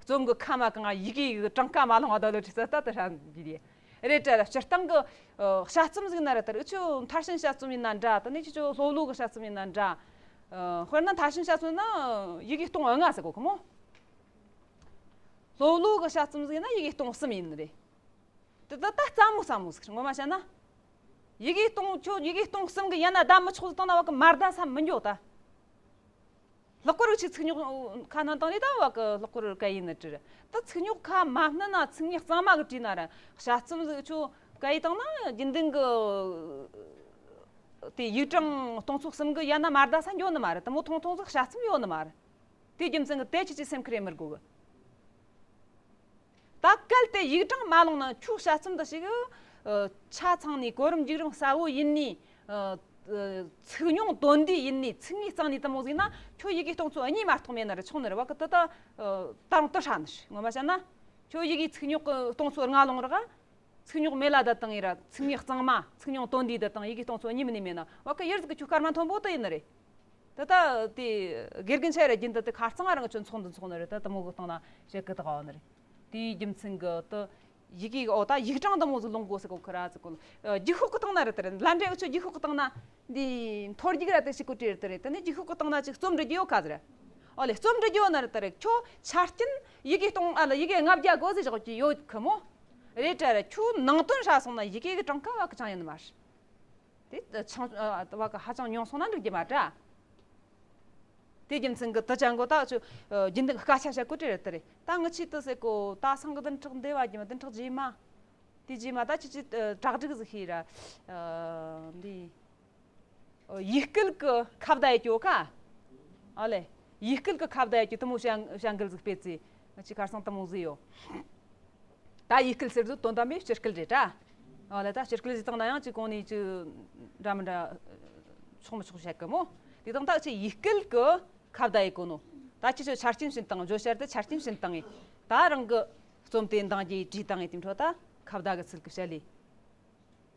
རྩོམ་གི་ཁ་མ་གང་ཡི་གེ་གི་གྲངས་ཀ་མ་ལོངས་ང་ད་ལོ་ཁྲི་ས་ད་ད་ཧྲ་འདི་རེད། རེད་དྲ་སྤྱིར་བཏང་གི་ཨ་དཔྱད་རྩོམ་ཟིག་ན་རེད་དར་འུ་ཆོ་མཐར་ཕྱིན་དཔྱད་རྩོམ་ཡིན་ན་འདྲ་ད་ནི་ཁྱེད་ཆོ་སློབ་ལོ་གི་དཔྱད་རྩོམ་ཡིན་ན་འདྲ། ཨ་དཔེར་ན་མཐར་ཕྱིན་དཔྱད་རྩོམ་ན་ཡི་གེ་སྟོང་ལྔ་ཟེར་གོ་ཁི་མོ། སློབ་ལོ་གི་དཔྱད་རྩོམ་ཟིག་ན་ཡི་གེ་སྟོང་གསུམ་ཡིན་ནི་རེད། དེ་ད་ད་རྩ་མོ་རྩ་མོ་ཟིག་ངོ་མ་བཤད་ན། ཡི་གེ་སྟོང་ཁྱོད་ཡི་གེ་སྟོང་གསུམ་གི་ཡན་ན་ད་མི་ཆོག་ཟིག་བཏང་ན་བ་གི་མར་ད་ས་མི་འགྱོ་ད། ལྷག་པར་ཅིག་ཚིག་རྙོག་ཁ་ནང་བཏང་ནས་ད་བ་གི་ལྷག་པར་ག་ཡིན་ནི་དྲི། ད་ཚིག་རྙོག་ཁ་མ་སྣུན་ན་ཚིག་རྙོག་གཙང་མ་གི་བྲིས་ན་ར་དཔྱད་རྩོམ་ཟིག་ཆོ་ག་ཡི་བཏང་ན་རྒྱུན་ལྡན་གི་དེ་ཡིག་གྲངས་སྟོང་ཚོ་གསུམ་གི་ཡན་ན་མར་ད་ས་འགྱོ་ནི་མ་རེད། དེ་མོ་ཐུང་ཐུང་ཟིག་དཔྱད་རྩོམ་ཡོད་ནི་མ་རེད། དེ་རྒྱུ་མཚན་གི་དེ་ཁྱེད་ཀྱི་སེམས་ཁུར་ཡེ་མི་དགོ་གི། ད་གལ་ཏེ་ཡིག་གྲངས་མ་ལོངས་ན་ཁྱོད་དཔྱད་རྩོམ་འདི་ཞིག་ཆ་ཚང་ནས་གོ་རིམ་འཇིགས་རིམ་གསལ་བོ་ཡིན་ནས། ཚིག་རྙོག་དོན་འདུས་ཡིན་ནས་ཚིག་ངོས་གཙང་ནས་དེ་མོ་ཟིག་ན་ཁྱོད་ཡི་གེ་སྟོང་ཚོ་གཉིས་མ་གཏོགས་མེད་ན་ར་ཆོག་ནི་རེད་བ་གི། དེ་ད་ད་རུང་དེ་ཧྲ་ནི་ཞིག་ངོ་མ་བཤད་ན། ཁྱོད་ཡི་གེ་ཚིག་རྙོག་གི་སྟོང་ཚོ་ལྔ་ལོངས་ར་ག་ཚིག་རྙོག་མེད་ལ་ད་བཏང་ཡིན་ར་ཚིག་ངོས་གཙང་མ་ཚིག་རྙོག་དོན་འདུས་ད་བཏང་ཡི་གེ་སྟོང་ཚོ་གཉིས་མིན་ནས་མེད་ན་བ་གི་ཡེར་ཟིག་གི་ཁྱོད་སྐར་མ་མཐོན་པོ་དེ་ཡིན་ནི་རེད། ད་ལྟ་དེ་དགེ་རྒན་ཆ་ར་རྒྱུན་དུ་དེ་ཁ་རྩང་རང་གི་ཆོ་ཚོགས་འདུ་ཚོགས་ནི་རེད། ད་དེ་མོ་གི་སྟེང་ན་བཤད་གི་ད་ག་བ་ནི་རེད། དེའི་རྒྱུ་མཚན་གི་ད་ཡི་གེ་གི་ཨོ་ད་ཡིག་གྲངས་དེ་མོ་ཟིག་ལོངས་དགོས་ཟེར་གོ་ཁི་ར་ཟེར་གོ། རྒྱུགས་ཤོག་གི་སྟེང་ན་རེད་དེ་རེད། ལ་འདྲེ་འུ་ཆོ་རྒྱུགས་ཤོག་གི་སྟེང་ན་འདི་མཐོ་རྒྱུགས་ར་དེ་ཞིག་གོ་བྲིས་རེད་དེ་རེད། དེ་ནས་རྒྱུགས་ཤོག་གི་སྟེང་ན་ཅིག་རྩོམ་འབྲི་རྒྱུ་ཡོད་ཁ་ཟེར། ཨོ་ལེ་རྩོམ་འབྲི་རྒྱུ་ཡོད་ན་རེད་དེ་རེད། ཁྱོད་ཆ་རྐྱེན་ཡི་གེ་སྟོང་ཨ་ལ་ཡི་གེ་ལྔ་བརྒྱ་དགོས་ཟེར་བཞག་གི་ཡོད་ཁི་མོ། རེད་དྲ་ར་ཁྱོད་ནང་དོན་ཧྲ་སོང་ན་ཡི་གེ་གི་གྲངས་ཀ་བ་གི་ཅང་ཡིན་ནི་མ་རེད། དེ་ཆང་བ་གི་ཧ་ཅང་ཉུང་སོང་ན་འགྲིག་རྒྱུ་མ་རེད། དེ་རྒྱུ་མཚན་གི་དུ་ཅང་གོ་ད་ཆུ་རྒྱུན་ལྡན་སྐད་ཆ་བཤད་གོ་དྲི་རེད་དེ་རེད། ད་ངི་ཆི་དུ་ཟེར་གོ་ད་སང་གི་བདུན་ཕྲག་འདི་བ་རྒྱུ་མ་བདུན་ཕྲག་རྗེས་མ། དེ་རྗེས་མ་ད་ཆི་ཆི་གྲ་སྒྲིག་ཟིག་ཤེས་ར། འདི། ཡིག་སྐུལ་གི་ཁ་བརྡ་ཡི་གྱོ་ཁ། ཨ་ལེ། ཡིག་སྐུལ་གི་ཁ་བརྡ་ཡི་གྱོ་དུ་མོ་བྱ་བྱ་འགུལ་ཟིག་སྤེལ་ཚེ་ང་ཆི་ཁར་སང་དུ་མོ་ཟིག་ཡོད། ད་ཡིག་སྐུལ་ཟེར་དུས་དོན་དམ་པའི་སྤྱི་སྐུལ་རེད་དྲ། ཨ་ལེ་ད་སྤྱི་སྐུལ་ཟིག་བཏང་ན་ཡང་ཅིག་གོང་ནས་ཅིག་འདྲ་མི་འདྲ་ཆོག་མི་ཆོག་བཤད་གི་མོ། དེ་དང་ད་ཅིག་ཡིག་སྐུལ་གི་ཁ་བརྡ་ཡི་གོ་ནོ། ད་ཁྱེད་ཚོ་ཆ་རྐྱེན་བྱིན་བཏང་བརྗོད་བྱར་དུ་ཆ་རྐྱེན་བྱིན་བཏང་ངས་ད་རང་གི་རྩོམ་དེ་འདང་རྒྱས་བྲིས་བཏང་ངས་དེ་འཕྲོ་ད་ཁ་བརྡ་གི་ཚུལ་གི་བཤད་ལས།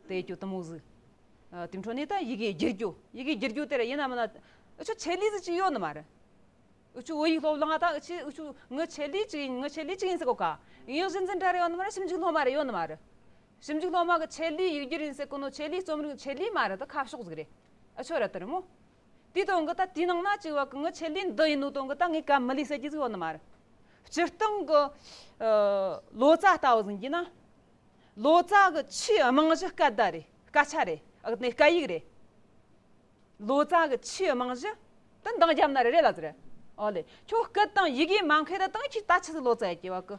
དེ་ཡི་གྱོ་དུ་མོ་ཟིག་ཨ་དེ་འཕྲོ་ནས་ད་ཡི་གེ་བསྒྱུར་རྒྱུ། ཡི་གེ་བསྒྱུར་རྒྱུ་དེ་ར་ཡིན་ན་མིན་ན། འུ་ཆོ་ཆེད་ལས་ཟིག་ཅིག་ཡོད་ནི་མ་རེད། འུ་ཆོ་བོད་ཡིག་སློབ་གླིང་ང་ད་འུ་ཆོ་འུ་ཆོ་ངི་ཆེད་ལས་ཅིག་ཡིན། ངི་ཆེད་ལས་ཅིག་ཡིན་ཟེར་གོ་ཀ་ངས་གཞི་འཛིན་གྲྭ་རེ་ཡོད་ནི་མ་རེད། ཞིབ་འཇུག་སློབ་མ་རེ་ཡོད་ནི་མ་རེད། ཞིབ་འཇུག་སློབ་མ་གི་ཆེད་ལས་ཡིག་སྒྱུར་ཡིན་ཟེར་གོ་ནོ་ཆེད་ལས་རྩོམ་རིག་ཆེད་ལས་མ་རེད། ད་ཁ་ཕྱོགས་ཟིག་རེད། འུ་ཆོ་ར་དེ་རེད་མོ། དེའི་དོན་གི་ད་དེའི་ནང་ན་ཅིག་བ་གི་ངི་ཆེད་ལས་འདི་ཡིན་ནོ་དོན་གི་ད་ངས་ག་མི་ལས་ཟེར་རྒྱུ་ཟིག་ཡོད་ནི་མ་རེད། སྤྱིར་བཏང་གི་ཨ་ལོ་ཙཱ་ལྟ་བུ་ཟིག་ཡིན་གྱི་ན། ལོ་ཙཱ་གི་ཆེས་རྨང་གཞི་སྐད་བརྡ་རེད། སྐད་ཆ་རེད། ཨ་ནི་སྐད་ཡིག་རེད། ལོ་ཙཱ་གི་ཆེས་རྨང་གཞི་དེ་འདང་རྒྱབ་ན་རེ་རེ་ལ་ཟེར། ཨོ་ལེ། ཁྱོད་སྐད་དང་ཡི་གེ་མ་མཁས་ད་དང་ཁྱོད་ད་ཆི་ཟིག་ལོ་ཙཱ་ཡེ་གི་བ་གི།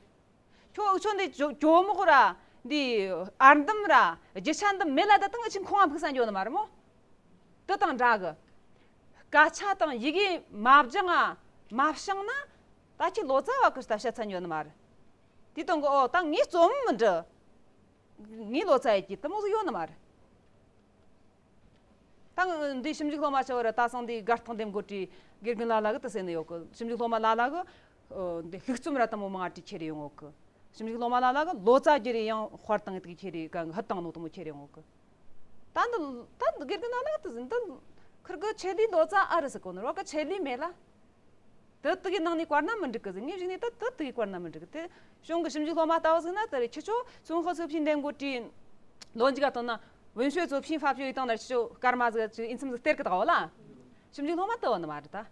ཁྱོད་འུ་ཆོ་འདི་ཇོ་ཇོ་མོག་ར་འདི་ཨར་འདམ་ར་རྒྱུ་ཆ་འདི་མེད་ལ་ད་དང་ཁྱོད་ཁོང་ང་ཕུགས་ས་འགྱོ་ནི་མ་རེད་མོ། དེ་དང་འདྲ་གི། སྐད་ཆ་དང་ཡི་གེ་མ་སྦྱང་ང་མ་བྱང་ན་ད་ཁྱོད་ལོ་ཙཱ་བ་གི་ད་བཤད་ཚན་ཡོད་ནི་མ་རེད། དེ་དང་གི་ཨོ་ད་ངས་རྩོམ་མི་འབྲི། ངས་ལོ་ཙཱ་ཡེ་གི་དེ་མོ་ཟིག་ཡོད་ནི་མ་རེད། ད་འདི་ཞིབ་འཇུག་སློབ་མ་ཆེ་བ་ར་ད་སང་འདི་དགའ་སྟོན་འདེམས་བསྐོ་བྲིས་དགེ་རྒན་ལ་ལ་གི་དེ་ཟེར་ནི་ཡོད་གི། ཞིབ་འཇུག་སློབ་མ་ལ་ལ་གི་འདི་ལྷུག་རྩོམ་ར་དེ་མོ་མང་བྲིས་ཁྱེར་ཡོང་ཡོད་གི། ཞིབ་འཇུག་སློབ་མ་ལ་ལ་གི་ལོ་ཙཱ་བསྒྱུར་ཡང་དཔར་བཏང་དེ་ཁྱེར་ཡོད་གི། ཧུད་བཏང་ནོ་དེ་མོ་ཁྱེར་ཡོང་ཡོད་གི། ད་འདི་ད་འདི་དགེ་རྒན་ལ་ལ་གི་དེ་ཟེར་འདི་ཁིར་གི་ཆེད་ལས་ལོ་ཙཱ་ཨ་རི་ཟེར་གོ་ནི་རོ་གི་ཆེད་ལས་མེད་ལ། དེ་དག་གི་ནང་ནས་བཀར་ན་མི་འགྲིག་གི་ཟེར། ངས་གཞི་ནས་ད་དེ་དག་གི་བཀར་ན་མི་འགྲིག་གི། དེ་གཞུང་གི་ཞིབ་འཇུག་སློབ་མ་ལྟ་བུ་ཟིག་ན་དེ་རེད། ཁྱེད་ཚོ་ཙུང་ཧི་ཙུའུ་ཕིན་འདེམས་བསྐོ་བྲིས་ལོ་མཇུག་ག་བཏང་ན་文学作品发表ཡི་སྟེང་ན་ཁྱེད་ཚོ་སྐར་མ་ཟིག་ཅིག་ཨིན་ཚིམ་ཟིག་སྟེར་གི་ད་གོ་ལ། ཞིབ་འཇུག་སློབ་མ་དེ་བ་ནི་མ་རེད་ད།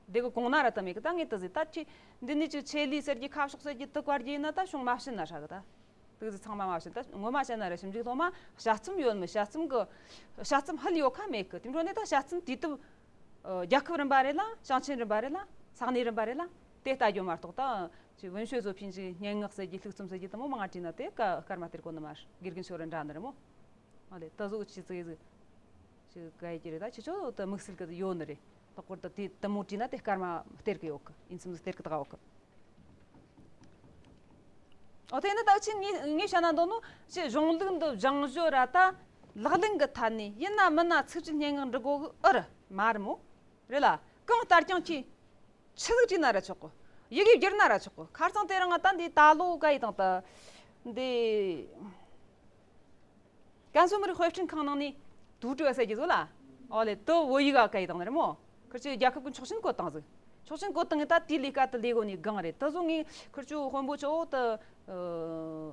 དེ་གི་གོང་ན་ར་དེ་མེད་གི། ད་ངས་དེ་ཟིག་ད་ཁྱེད་འདི་ནས་ཅིག་ཆེད་ལས་ཟེར་གྱི་ཁ་ཕྱོགས་ཟེར་གྱི་དེ་བཀར་གྱི་ཡིན་ན་ད་གཞུང་མ་ཕྱིན་ན་ཧྲ་གི་ད། དེ་ཚོ་ཚང་མ་མ་བྱན། ད་ངོ་མ་བྱས་ན་ར་ཞིབ་འཇུག་སློབ་མ་དཔྱད་རྩོམ་ཡོད་མེད། དཔྱད་རྩོམ་གི་དཔྱད་རྩོམ་ཧ་ལས་ཡོད་ཁ་མེད་གི། དེ་འཕྲོ་ནས་ད་དཔྱད་རྩོམ་དུས་དེབ་ཨ་རྒྱལ་ཁབ་རིམ་པ་རེད་ལ་ཞིང་ཆེན་རིམ་པ་རེད་ལ་ ས་གནས་རིམ་པ་རེད་ལ། དེ་ལྟ་རྒྱུ་མ་གཏོགས་ད་ཅིག་文学作品ཅིག་སྙན་ངག་ཟེར་རྒྱུ་ལྷུག་རྩོམ་ཟེར་རྒྱུ་དེ་མོ་མང་ང་བྲིས་ན་དེ་ཀ་སྐར་མ་སྟེར་གོ་ནི་མ་རེད། དགེ་རྒན་ཤོར་ར་འདྲ་ནི་རེད་མོ། ཨ་ལེ་ད་གཟོད་ཅི་ཙིག་ཟིག་ཅིག་ག་ཡི་ཀྱི་རེད། ད་ཁྱེད་ཚོ་ད་དམིགས་བསལ་གི་ཡོད་ནི་རེད། ལྷག་པར་དུ་དེ་དེ་མོ་བྲིས་ན་དེ་སྐར་མ་སྟེར་གི་ཡོད་གི། ཡིན་ཙམ་སྟེར་གི་ད་ག་ཡོད་གི། ཨོ་དེ་ནི་ད་ཅི་ངས་ངས་བཤད་ན་འདོད་ནོ་ཅི་གཞུང་ལུགས་འདི་སྦྱང་བརྗོད་ར་ད་ལག་ལེན་གི་ཐད་ནས་ཡིན་ན་མིན་ན་ཚིག་གཅིག་སྙན་ངག་འབྲི་དགོ་གི་ཨེ་རེད་མ་རེད་མོ། རེད་ལ་གང་ལྟར་ཀྱང་ཁྱེད་ཆི་ཟིག་བྲིས་ན་ར་ཆོག་གི། ཡི་གེ་བསྒྱུར་ན་ར་ཆོག་གི། ཁ་རྩང་དེ་རིང་ང་ད་འདི་ད་ལོ་ག་ཡི་དང་ད་འདི། ཀན་སུའུ་མི་རིགས་དཔེ་སྐྲུན་ཁང་ནང་ནས་读者ཟེར་གྱི་ཟིག་ལ། ཨོ་ལེ་དུ་བོད་ཡིག་ག་ག་ཡི་དང་ནི་རེད་མོ། ཁིར་ཆོས་རྒྱལ་ཁབ་ཀྱི་ཆོག་མཆན་བཀོད་བཏང་ཟིག། ཆོག་མཆན་བཀོད་བཏང་ངས་ད་དེའི་ལས་ཀ་དུ་ལས་གོ་ནས་གང་རེད། དུ་བཟོ་ངས་ཁིར་ཆོ་དཔོན་པོ་ཆོ་དུ་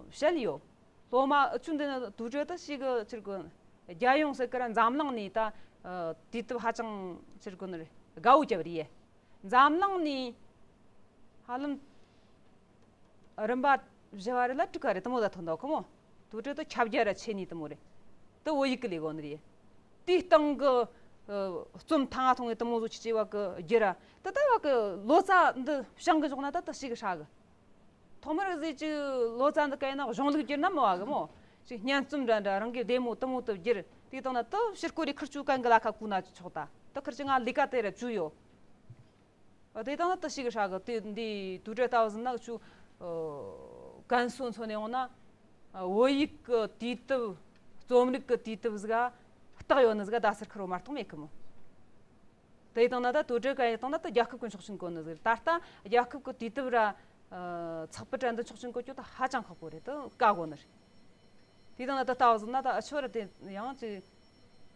བཤད་ཡོད། སློབ་མ་ཨུ་ཆུ་འདི་ནི་读者དུ་ཞིག་གི་ཕྱིར་གོ། རྒྱལ་ཡོངས་སུ་ཀར་འཛམ་གླིང་ནས་ད་དུས་དེབ་ཧ་ཅང་ཕྱིར་གོ་ནི་རེད། དགའ་བོ་བརྒྱབ་རེད། འཛམ་གླིང་ནས་ཧ་ལམ་རིམ་པ་བཞི་བ་རེ་ལ་དྲུག་ག་རེ་དུ་མོ་ད་ཐོན་འདུག་གི་མོ། དུ་དྲི་དུ་ཁྱབ་རྒྱ་ར་ཆེ་ནི་དུ་མོ་རེད། དུ་བོད་ཡིག་གི་ལས་གོ་ནི་རེད། དེའི་སྟེང་གི་རྩོམ་ཐང་ང་ཐོང་གི་དུ་མོ་བཟོ་ཆི་ཆི་བ་གི་རྒྱུ་ར་དུ་ད་བ་གི་ལོ་ཙཱ་འདི་བྱང་གི་འཇོག་ན་ད་དུ་ཞིག་གི་ཧྲ་གི། ཐོག་མར་ཟེར་གྱི་ལོ་ཙཱ་འདི་ག་ཡིན་ན་གཞུང་ལུགས་བསྒྱུར་ན་མི་བ་གི་མོ། ཅིག་སྙན་རྩོམ་འདྲ་འདྲ་རང་གི་བདེ་མོ་དུ་མོ་དུ་བསྒྱུར། དེའི་སྟེང་ན་དུ་ཕྱིར་སྐོར་རེ་ཁིར་ཆུ་གན་གི་ལ་ཁ་ཀུ་ན་ཆོག་ད། དུ་ཁིར་ཆུ་ང་ལས་ཀ་དེ་ར་བཅུ་ཡོད། དེ་དང་ན་དུ་ཞིག་ཧྲ་གི་དེ་འདི་དུ་དྲ་ལྟ་བ་ཟིན་ན་ཆུ་ཀན་སུའུ་མཚོན་ནས་འོང་ན། བོད་ཡིག་གི་དུས་དེབ། རྩོམ་རིག་གི་དུས་དེབ་ཟིག་བཏགས་ཡོད་ནི་ཟིག་ད་སར་ཁུར་བ་མ་གཏོགས་མེད་གི་མོ། དེ་དང་ན་ད་དུ་དྲ་ག་ཡི་དང་ན་ད་རྒྱལ་ཁབ་ཀྱི་ཆོག་མཆན་བཀོད་ནི་ཟིག་ད་ལྟ་རྒྱལ་ཁབ་ཀྱི་དུས་དེབ་ར་ཚགས་པར་དྲ་འདི་ཆོག་མཆན་བཀོད་རྒྱུ་ད་ཧ་ཅང་ཁག་པོ་རེད། དུ་བཀག་གོ་ནི་རེད། དེ་དང་ན་ད་ལྟ་བ་ཟིན་ན་ད་ཨ་ཆོ་ར་དེ་ཡང་ཅིག་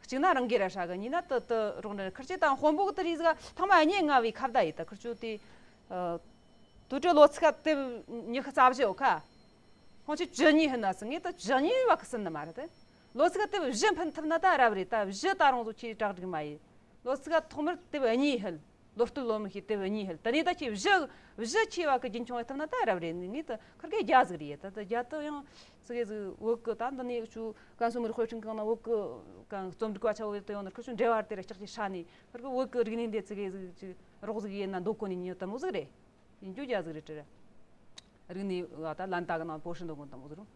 གཅིག་ན་རང་གི་ར་ཧྲ་གི། གཉིས་ན་དུ་དུ་རོགས་འདྲ་ཁིར་ཆེ་དང་དཔོན་པོ་གི་དུ་རིགས་ཟིག་ཐང་མ་གཉིས་ལྔ་བའི་ཁ་བརྡ་ཡིན། ད་ཁིར་ཆོ་དེ་དུ་དྲི་ལོ་ཚིགས་དེབ་ཉི་ཤུ་རྩ་བཞི་ཡོད་ཁ། ཁོང་ཆོས་བཅུ་གཉིས་ཕུད་ན་སི་ངས་ད་བཅུ་གཉིས་བ་གི་སིན་ནི་མ་རེད་དེ། ལོ་ཚིགས་དེབ་བཞི་ཕུད་ཐུབ་ན་ད་རབ་རེད། ད་བཞི་ད་རུང་ཟོ་ཆེ་དྲག་སྒྲིག་མ་ཡིན། ལོ་ཚིགས་ཐོག་མར་དེབ་གཉིས་ཕུད། ལོ་སྟོད་ལོ་མི་ཤེས་དེབ་གཉིས་ཕུད། ད་ནས་ད་ཆེ་བཞི་བཞི་ཆེ་བ་གི་རྒྱུན་འཁྱོངས་ཐུབ་ན་ད་རབ་རེད། ངས་ད་ཁིར་གེ་རྒྱ་ཟིག་རེད། ད་ད་རྒྱ་ད་ཡང་ཙི་གེ་ཟིག་བོད་གི་ད་འདི་ནས་ཆུ་ཀན་སུའུ་མི་རིགས་དཔེ་སྐྲུན་ཁང་ན་བོད་གི་གང་རྩོམ་སྒྲིག་པ་ཆ་བོད་དུ་ཡོང་ན་ཁིར་ཆོ་འབྲེལ་བ་དེ་ར་ལྕགས་ཀྱི་ཧྲ་ནས་ཁིར་གི་བོད་གི་རིག་གནས་འདི་ཙི་གེ་ཟིག་ཅིག་རོགས་ཟིག་ཡིན་ན་འདོད་གོ་ནི་ཉོ་ད་མོ་ཟིག་རེད། ཡིན་རྒྱུ་རྒྱ་ཟིག་རེད་དྲི་ར། རིག་གནས་བ་ད་ལན་ད་གི་ནང་པོ་ཧྲི་འདོད་གོ་ད་མོ་ཟིག་རུང་།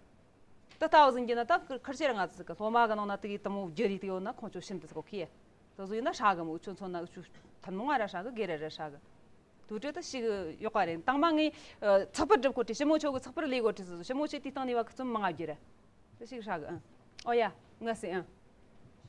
ད་ལྟ་བ་ཟིན་གྱི་ན་ད་ཁིར་ཆེ་ར་ང་ཚོ་གི་སློབ་མ་གི་ནང་ན་དེ་གི་དུ་མོ་བརྒྱུད་རིགས་དེ་ཡོད་ན་ཁོང་ཆོ་ཤིན་ཏུ་ཟིག་གོ་ཁི་ཡ། དེ་ཚོ་ཡིན་ན་ཧྲ་གི་མོ་ཆོ་མཚོན་ན་ཆུ་ཐུན་མོང་ང་ར་ཧྲ་གི་སྒེར་ར་ར་ཧྲ་གི། དུ་དྲི་ད་ཞིག་ཡོད་པ་རེད། དང་མ་ངས་ཚགས་པར་སྒྲུབ་གོ་དྲི་ཞི་མོ་ཆོ་གི་ཚགས་པར་ལས་གོ་དྲི་ཟིག་ཞི་མོ་ཆོས་དེ་སྟེང་ནས་བ་གི་རྩོམ་མང་ང་བརྒྱུད་ར། ད་ཞིག་ཧྲ་གི་ཨང་། ཨོ་ཡ། ངས་སེ་ཨང་།